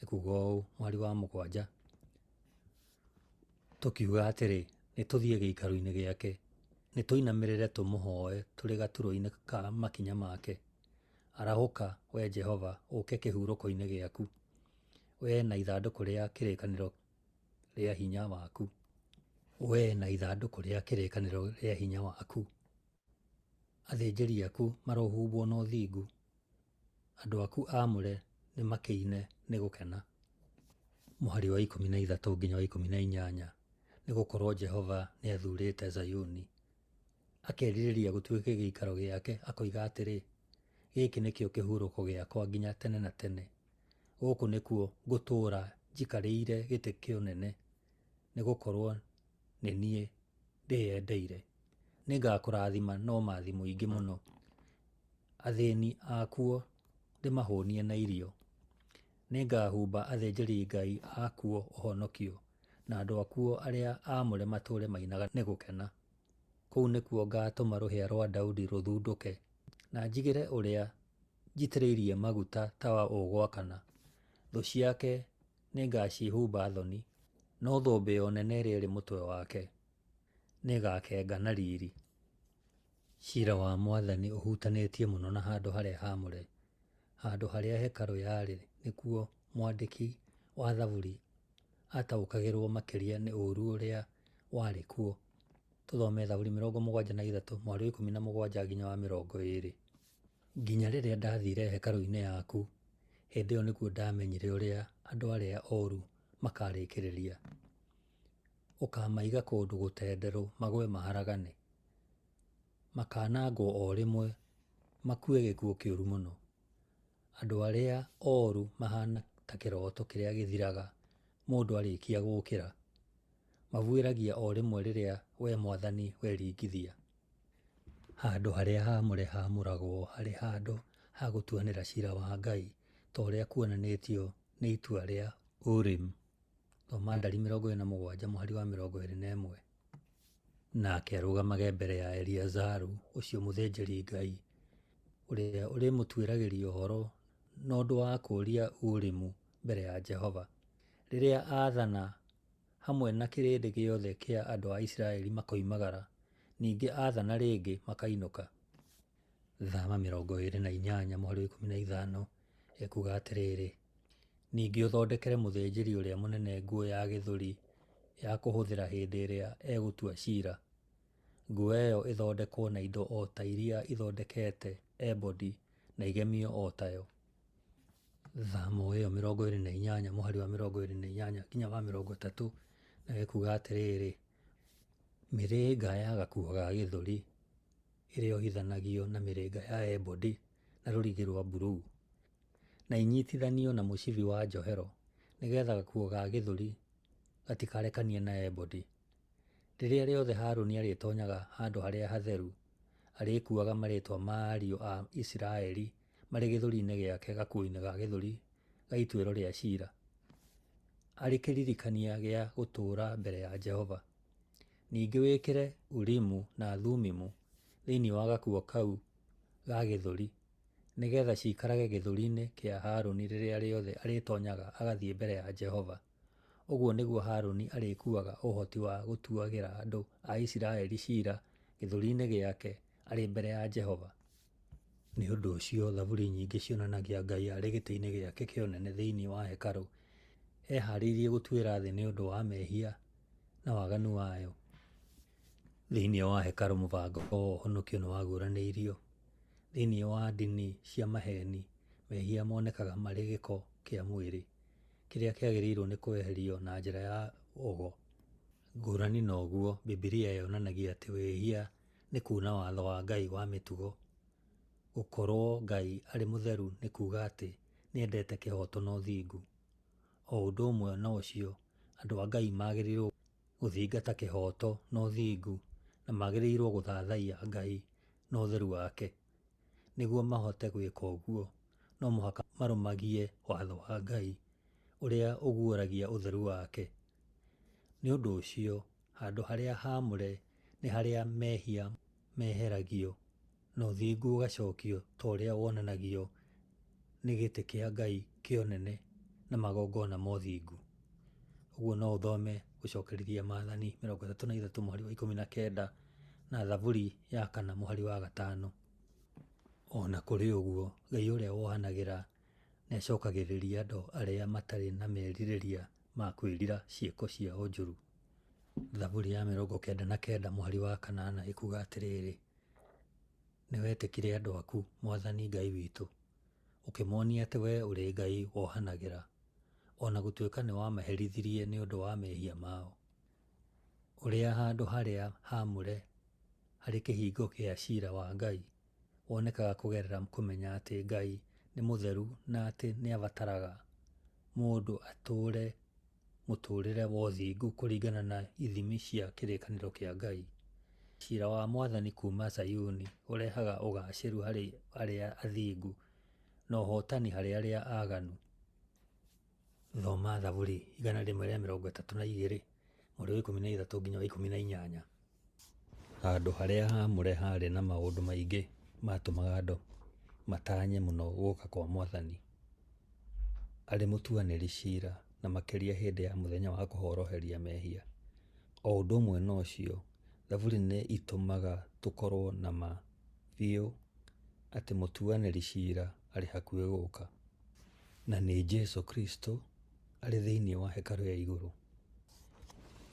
ĩkuuga ũũ, mũhari wa 7: Tũkiuga atĩrĩ, nĩtũthiĩ gĩikaro-inĩ gĩake, nĩtũinamĩrĩre tũmũhooe tũrĩ gaturwa-inĩ ka makinya make. Arahũka, Wee Jehova, ũũke kĩhurũko-inĩ gĩaku, wee na ithandũkũ rĩa kĩrĩkanĩro rĩa hinya waku. Wee na ithandũkũ rĩa kĩrĩkanĩro rĩa hinya waku. Athĩnjĩri aku marohumbwo na ũthingu, andũ aku aamũre nĩmakĩine nĩ gũkena. Mũhari wa 13 nginya wa 18, nĩgũkorwo Jehova nĩathuurĩte Zayuni, akerirĩria gũtuĩke gĩikaro gĩake, akoiga atĩrĩ, gĩkĩ nĩkĩo kĩhurũko gĩakwa nginya tene na tene, gũkũ nĩkuo ngũtũũra njikarĩire gĩtĩ kĩa ũnene, nĩgũkorwo nĩ niĩ ndĩyendeire. Nĩngakũrathima na ũmathi mũingĩ mũno, athĩĩni akuo ndĩmahũũnie na irio. Nĩngahumba athĩnjĩri-Ngai akuo ũhonokio, na andũ akuo arĩa aamũre matũũre mainaga nĩ gũkena. Kũu nĩkuo ngaatũma rũhĩa rwa Daudi rũthundũke, na njigĩre ũrĩa njitĩrĩirie maguta tawa ũgwakana. Thũ ciake nĩngacihumba thoni, no thũmbĩ ya ũnene ĩrĩa ĩrĩ mũtwe wake nĩĩgakenga na riiri. Ciira wa Mwathani ũhutanĩtie mũno na handũ harĩa haamũre. Handũ harĩa hekarũ yarĩ nĩkuo mwandĩki wa Thaburi ataũkagĩrũo makĩria nĩ ũũru ũrĩa warĩ kuo. Tũthome Thaburi 73 mũhari wa 17 nginya wa 20. Nginya rĩrĩa ndathiire hekarũ-inĩ yaku, hĩndĩ ĩyo nĩguo ndamenyire ũrĩa andũ arĩa oru makarĩkĩrĩria. Ũkaamaiga kũndũ gũtenderũ magũe maharagane. Makaanangwo o rĩmwe, makue gĩkuũ kĩũru mũno. Andũ arĩa oru mahaana ta kĩroto kĩrĩa gĩthiraga mũndũ arĩkia gũũkĩra. Mabuĩragia o rĩmwe rĩrĩa wee Mwathani weringithia. Handũ harĩa haamũre haamũragwo harĩ handũ ha gũtuanĩra ciira wa Ngai ta ũrĩa kuonanĩtio nĩ itua rĩa Urim. Thoma Ndari 27 mũhari wa 21. Nake arũgamage mbere ya Eleazaru ũcio mũthĩnjĩri-Ngai, ũrĩa ũrĩmũtuĩragĩria ũhoro na ũndũ wa kũũria Urimu mbere ya Jehova, rĩrĩa aathana hamwe na kĩrĩndĩ gĩothe kĩa andũ a Isiraeli makoimagara, ningĩ aathana rĩngĩ makainũka. Thama 28 mũhari wa 15 ĩkuuga atĩrĩrĩ, ningĩ ũthondekere mũthĩnjĩri ũrĩa mũnene nguo ya gĩthũri ya kũhũthĩra hĩndĩ ĩrĩa egũtua ciira. Nguo ĩyo ĩthondekwo na indo o ta iria ithondekete ebodi na igemio o tayo. Thama o ĩyo 28 mũhari wa 28 nginya wa 30 nayo ĩkuuga atĩrĩrĩ, mĩrĩnga ya gakuo ga gĩthũri ĩrĩohithanagio na mĩrĩnga ya ebodi na rũrigi rwa mburuu, na inyitithanio na mũcibi wa njohero, nĩgeetha gakuo ga gĩthũri gatikarekanie na ebodi. Rĩrĩa rĩothe Harũni arĩtoonyaga handũ harĩa hatheru, Arĩkuuaga marĩĩtwa ma ariũ a Isiraeli marĩ gĩthũri-inĩ gĩake gakuo-inĩ ga gĩthũri ga ituĩro rĩa ciira, arĩ kĩririkania gĩa gũtũũra mbere ya Jehova. Ningĩ wĩkĩre Urimu na Thumimu thĩinĩ wa gakuo kau ga gĩthũri, nĩgeetha ciikarage gĩthũri-inĩ kĩa Harũni rĩrĩa rĩothe arĩtoonyaga agathiĩ mbere ya Jehova. Ũguo nĩguo Harũni arĩkuuaga ũhoti wa gũtuagĩra andũ a Isiraeli ciira gĩthũri-inĩ gĩake arĩ mbere ya Jehova. Nĩ ũndũ ũcio, thaburi nyingĩ cionanagia Ngai arĩ gĩtĩ-inĩ gĩake kĩa ũnene thĩinĩ wa hekarũ, ehaarĩirie gũtuĩra thĩ nĩ ũndũ wa mehia na waganu wayo. Thĩinĩ wa hekarũ mũbango wa ũhonokio nĩ waguũranĩirio. Thĩinĩ wa ndini cia maheeni, mehia monekaga marĩ gĩko kĩa mwĩrĩ, kĩrĩa kĩagĩrĩirũo nĩ kweherio na njĩra ya ũgo. Ngũrani na ũguo, Bibilia yonanagia atĩ wĩhia nĩ kuuna watho wa Ngai wa mĩtugo. Gũkorũo Ngai arĩ mũtheru nĩ kuuga atĩ nĩ endete kĩhooto na ũthingu. O ũndũ ũmwe na ũcio, andũ a Ngai magĩrĩirũo gũthingata kĩhooto na ũthingu na magĩrĩirũo gũthathaiya Ngai na ũtheru wake. Nĩguo mahote gwĩka ũguo, no mũhaka marũmagie watho wa Ngai, ũrĩa ũguũragia ũtheru wake. Nĩ ũndũ ũcio, handũ harĩa haamũre nĩ harĩa mehia meheragio na ũthingu ũgacokio ta ũrĩa wonanagio nĩ gĩtĩ kĩa Ngai kĩa ũnene na magongona ma ũthingu. Ũguo no ũthome Gũcokerithia Maathani 33 mũhari wa 19 na Thaburi ya 4 mũhari wa 5. O na kũrĩ ũguo, Ngai ũrĩa wohanagĩra nĩ acokagĩrĩria andũ arĩa matarĩ na merirĩria ma kwĩrira ciĩko ciao njũru. Thaburi ya 99 mũhari wa 8 ĩkuuga atĩrĩrĩ, Nĩwetĩkire andũ aku, Mwathani Ngai witũ, ũkĩmonia atĩ wee ũrĩ Ngai wohanagĩra, o na gũtuĩka nĩwamaherithirie nĩ ũndũ wa mehia mao. Ũrĩa handũ harĩa haamũre harĩ kĩhingo kĩa ciira wa Ngai wonekaga kũgerera kũmenya atĩ Ngai nĩ mũtheru na atĩ nĩabataraga mũndũ atũũre mũtũũrĩre wa ũthingu kũringana na ithimi cia kĩrĩkanĩro kĩa Ngai. Ciira wa Mwathani kuuma Zayuni ũrehaga ũgaacĩru harĩ arĩa athingu, na ũhootani harĩ arĩa aaganu. Thoma Thaburi 132 mũhari wa 13 nginya wa 18. Handũ harĩa haamũre haarĩ na maũndũ maingĩ maatũmaga andũ matanye mũno gũka kwa Mwathani arĩ mũtuanĩri ciira, na makĩria hĩndĩ ya Mũthenya wa Kũhoroheria Mehia. O ũndũ ũmwe na ũcio, Thaburi nĩ itũmaga tũkorũo na ma biũ atĩ mũtuanĩri ciira arĩ hakuhĩ gũka, na nĩ Jesu Kristo arĩ thĩinĩ wa hekarũ ya igũrũ.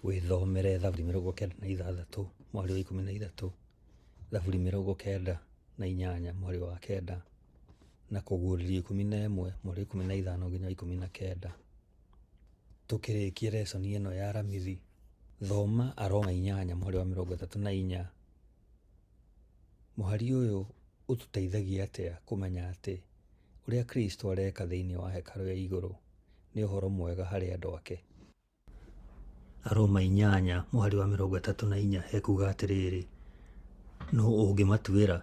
Wĩthomere Thaburi 96 mũhari wa 13, Thaburi 98 mũhari wa 9, na Kũguũrĩrio 11 mũhari wa 15 nginya 19. Tũkĩrĩkia lesson ĩno ya Aramithi, thoma Aroma 8 mũhari wa 34. Mũhari ũyũ ũtũteithagia atĩa kũmenya atĩ ũrĩa Kristo areka thĩinĩ wa hekarũ ya igũrũ nĩ ũhoro mwega harĩ andũ ake? Aroma 8 mũhari wa 34 ekuuga atĩrĩrĩ, Nũ ũngĩmatuĩra?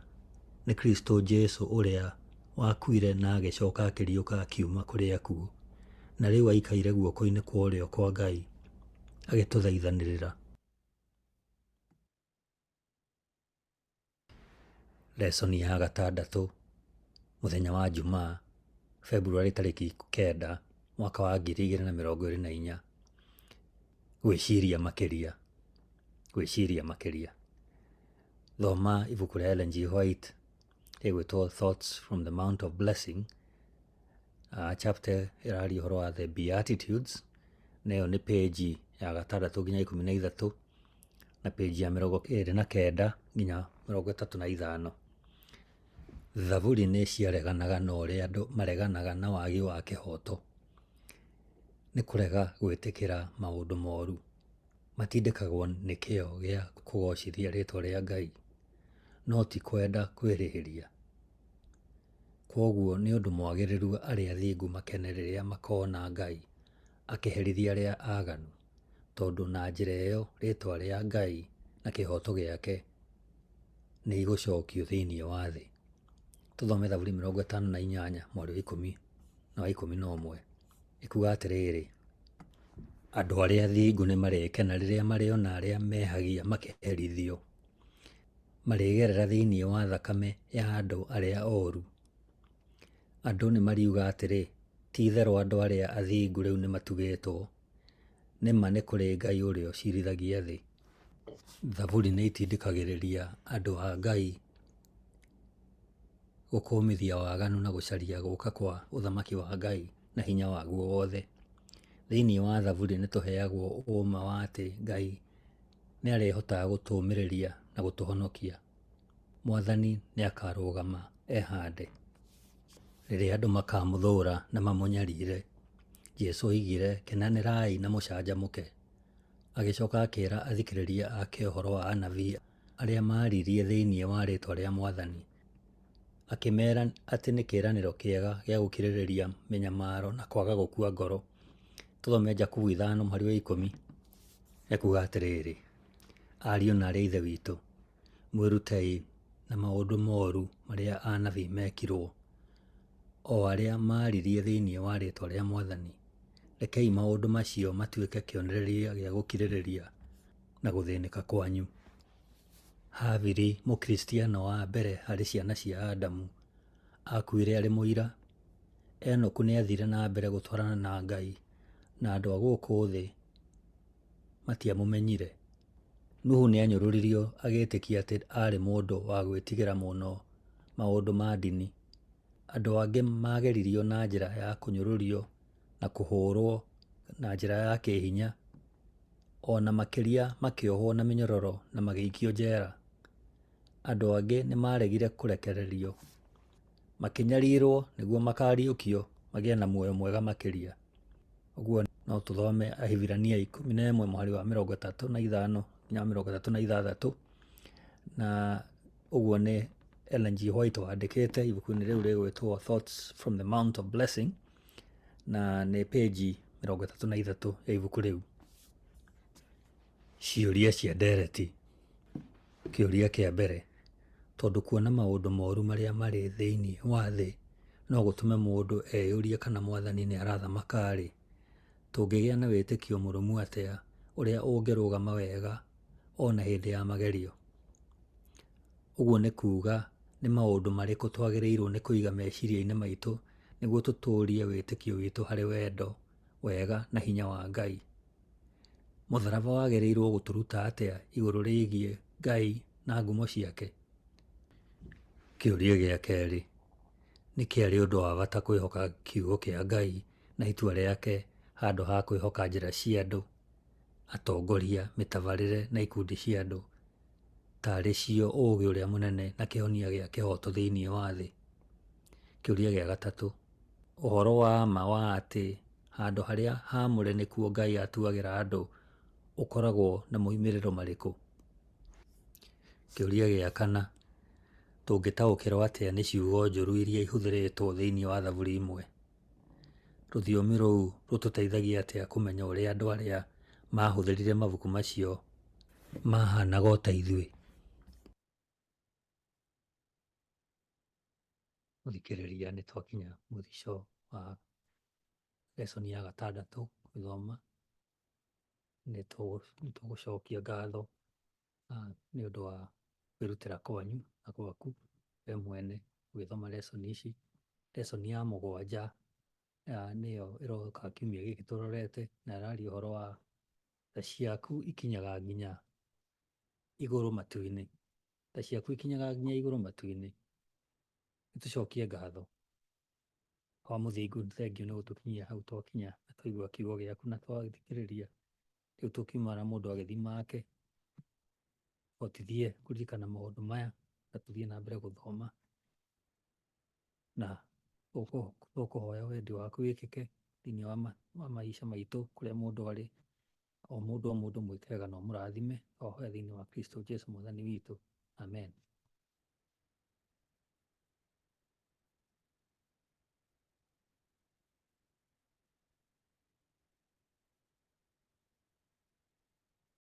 Nĩ Kristo Jesu ũrĩa wakuire na agĩcoka akĩriũka akiuma kũrĩ akuũ, na rĩu aikaire guoko-inĩ kwa ũrĩo kwa Ngai agĩtũthaithanĩrĩra. Lesson ya gatandatũ mũthenya wa Jumaa, Februarĩ tarĩki 9 mwaka wa 2024. Gwĩciria makĩria, gwĩciria makĩria. Thoma ibuku rĩa Ellen G. White rĩgwĩtwo Thoughts from the Mount of Blessing. Chapter ĩraria ũhoro wa the Beatitudes, na ĩyo nĩ page ya gatandatũ nginya 13. Na page ya 29 nginya 35. Thaburi nĩ ciareganaga na ũrĩa andũ mareganaga na wagi wa kĩhooto. Nĩ kũrega gwĩtĩkĩra maũndũ moru. Matindĩkagwo nĩ kĩyo gĩa kũgoocithia rĩĩtwa rĩa Ngai, no ti kwenda kwĩrĩhĩria. Kwoguo nĩ ũndũ mwagĩrĩru arĩa athingu makene rĩrĩa makona Ngai akĩherithia arĩa aganu, tondũ na njĩra ĩyo rĩĩtwa rĩa Ngai na kĩhooto gĩake nĩ igũcokio thĩinĩ wa thĩ. Tũthome Thaburi 58 mweri wa 10 na wa 11. Ĩkuga atĩrĩrĩ, andũ arĩa athingu nĩ marĩkena rĩrĩa marĩona arĩa mehagia makĩherithio. Marĩgerera thĩinĩ wa thakame ya andũ arĩa oru. Andũ nĩ mariuga atĩrĩ, ti-itherũ andũ arĩa athingu rĩu nĩmatugĩtwo, nĩ ma nĩ kũrĩ Ngai ũrĩa ũciirithagia thĩ. Thaburi nĩ itindĩkagĩrĩria andũ a Ngai gũkũmithia waganu na gũcaria gũka kwa ũthamaki wa Ngai na hinya waguo wothe. Thĩinĩ wa Thaburi nĩ tũheagwo ũũma wa atĩ Ngai nĩ arĩhotaga gũtũũmĩrĩria na gũtũhonokia. Mwathani nĩ akarũgama ehande. Rĩrĩa andũ makamũthũũra na mamũnyarire, Jesu oigire, kenanĩrai na mũcanjamũke. Agĩcoka akĩra athikĩrĩria ake ũhoro wa anabii arĩa maaririe thĩinĩ wa rĩĩtwa rĩa Mwathani. Akĩmeera atĩ nĩ kĩĩranĩro kĩega gĩa gũkirĩrĩria mĩnyamaro na kwaga gũkua ngoro. Tũthome Jakubu 5 mũhari wa 10. Ekuga atĩrĩrĩ, ariũ na arĩ a Ithe witũ, mwĩrutei na maũndũ moru marĩa anabii mekirwo, o arĩa maaririe thĩinĩ wa rĩĩtwa rĩa Mwathani. Rekei maũndũ macio matuĩke kĩonereria gĩa gũkirĩrĩria na gũthĩnĩka kwanyu. Habili, Mũkristiano wa mbere harĩ ciana cia Adamu, akuire arĩ mũira. Enoku nĩ aathire na mbere gũtwarana na Ngai, na andũ a gũkũ thĩ matiamũmenyire. Nuhu nĩ anyũrũririo agĩtĩkia atĩ aarĩ mũndũ wa gwĩtigĩra mũno maũndũ ma ndini. Andũ angĩ maageririo na njĩra ya kũnyũrũrio na kũhũrũo na njĩra ya kĩhinya, o na makĩria makĩohwo na mĩnyororo na magĩikio njera. Andũ angĩ nĩ maaregire kũrekererio, makĩnyarirũo nĩguo makaariũkio magĩe na muoyo mwega makĩria. Ũguo no tũthome Ahibirania 11 mũhari wa 35 nginya 36, na ũguo nĩ Ellen G. White wandĩkĩte ibuku-inĩ rĩu rĩgwĩtwo Thoughts from the Mount of Blessing, na nĩ page 33 ya ibuku rĩu. Ciũria cia ndereti. Kĩũria kĩa mbere, tondũ kuona maũndũ moru marĩa marĩ thĩinĩ wa thĩ no gũtũme mũndũ eyũrie kana Mwathani nĩ arathamaka-rĩ, tũngĩgĩa na wĩtĩkio mũrũmu atĩa ũrĩa ũngĩrũgama wega o na hĩndĩ ya magerio? Ũguo nĩ kuuga nĩ maũndũ marĩkũ twagĩrĩirũo nĩ kũiga meciria-inĩ maitũ nĩguo tũtũũrie wĩtĩkio witũ harĩ wendo, wega na hinya wa Ngai? Mũtharaba wagĩrĩirũo gũtũruta atĩa igũrũ rĩgiĩ Ngai na ngumo ciake? Kĩũria gĩa kerĩ, nĩkĩ arĩ ũndũ wa bata kwĩhoka kiugo kĩa Ngai na itua rĩake handũ ha kwĩhoka njĩra cia andũ, atongoria, mĩtabarĩre na ikundi cia andũ tarĩ cio ũũgĩ ũrĩa mũnene na kĩhonia gĩa kĩhooto thĩinĩ wa thĩ? Kĩũria gĩa gatatũ, ũhoro wa ma wa atĩ handũ harĩa haamũre nĩkuo Ngai atuagĩra andũ ũkoragwo na moimĩrĩro marĩkũ? Kĩũria gĩa kana, tũngĩtaũkĩrwo atĩa nĩ ciugo njũru iria ihũthĩrĩtwo thĩinĩ wa Thaburi imwe? Rũthiomi rũu rũtũteithagia atĩa kũmenya ũrĩa andũ arĩa maahũthĩrire mabuku macio maahanaga o ta ithuĩ? Mũthikĩrĩria, nĩ twakinya mũico wa lesson ya gatandatũ gũthoma. Nĩ tũgũcokia ngatho nĩ ũndũ wa kwĩrutĩra kwanyu na gwaku we mwene ũgĩthoma lesson ici. Lesson ya mũgwanja nĩyo ĩroka kiumia gĩkĩ tũrorete, na ĩraria ũhoro wa tha ciaku ikinyaga nginya igũrũ matu-inĩ. Tha ciaku ikinyaga nginya igũrũ matu-inĩ. Nĩ tũcokie ngatho. Awa mũthingu, nĩ thengiũ nĩ gũtũkinyia hau twakinya na twaigua kiugo gĩaku na twathikĩrĩria. Rĩu tũkiumagara mũndũ agĩthiĩ make, hotithie kũririkana maũndũ maya na tũthiĩ na mbere gũthoma, na tũkũhoya wendi waku wĩkĩke thĩinĩ wa maisha maitũ kũrĩa mũndũ arĩ, o mũndũ o mũndũ mwĩke wega na ũmũrathime, twahoya thĩinĩ wa Kristo Jesu mwathani witũ, amen.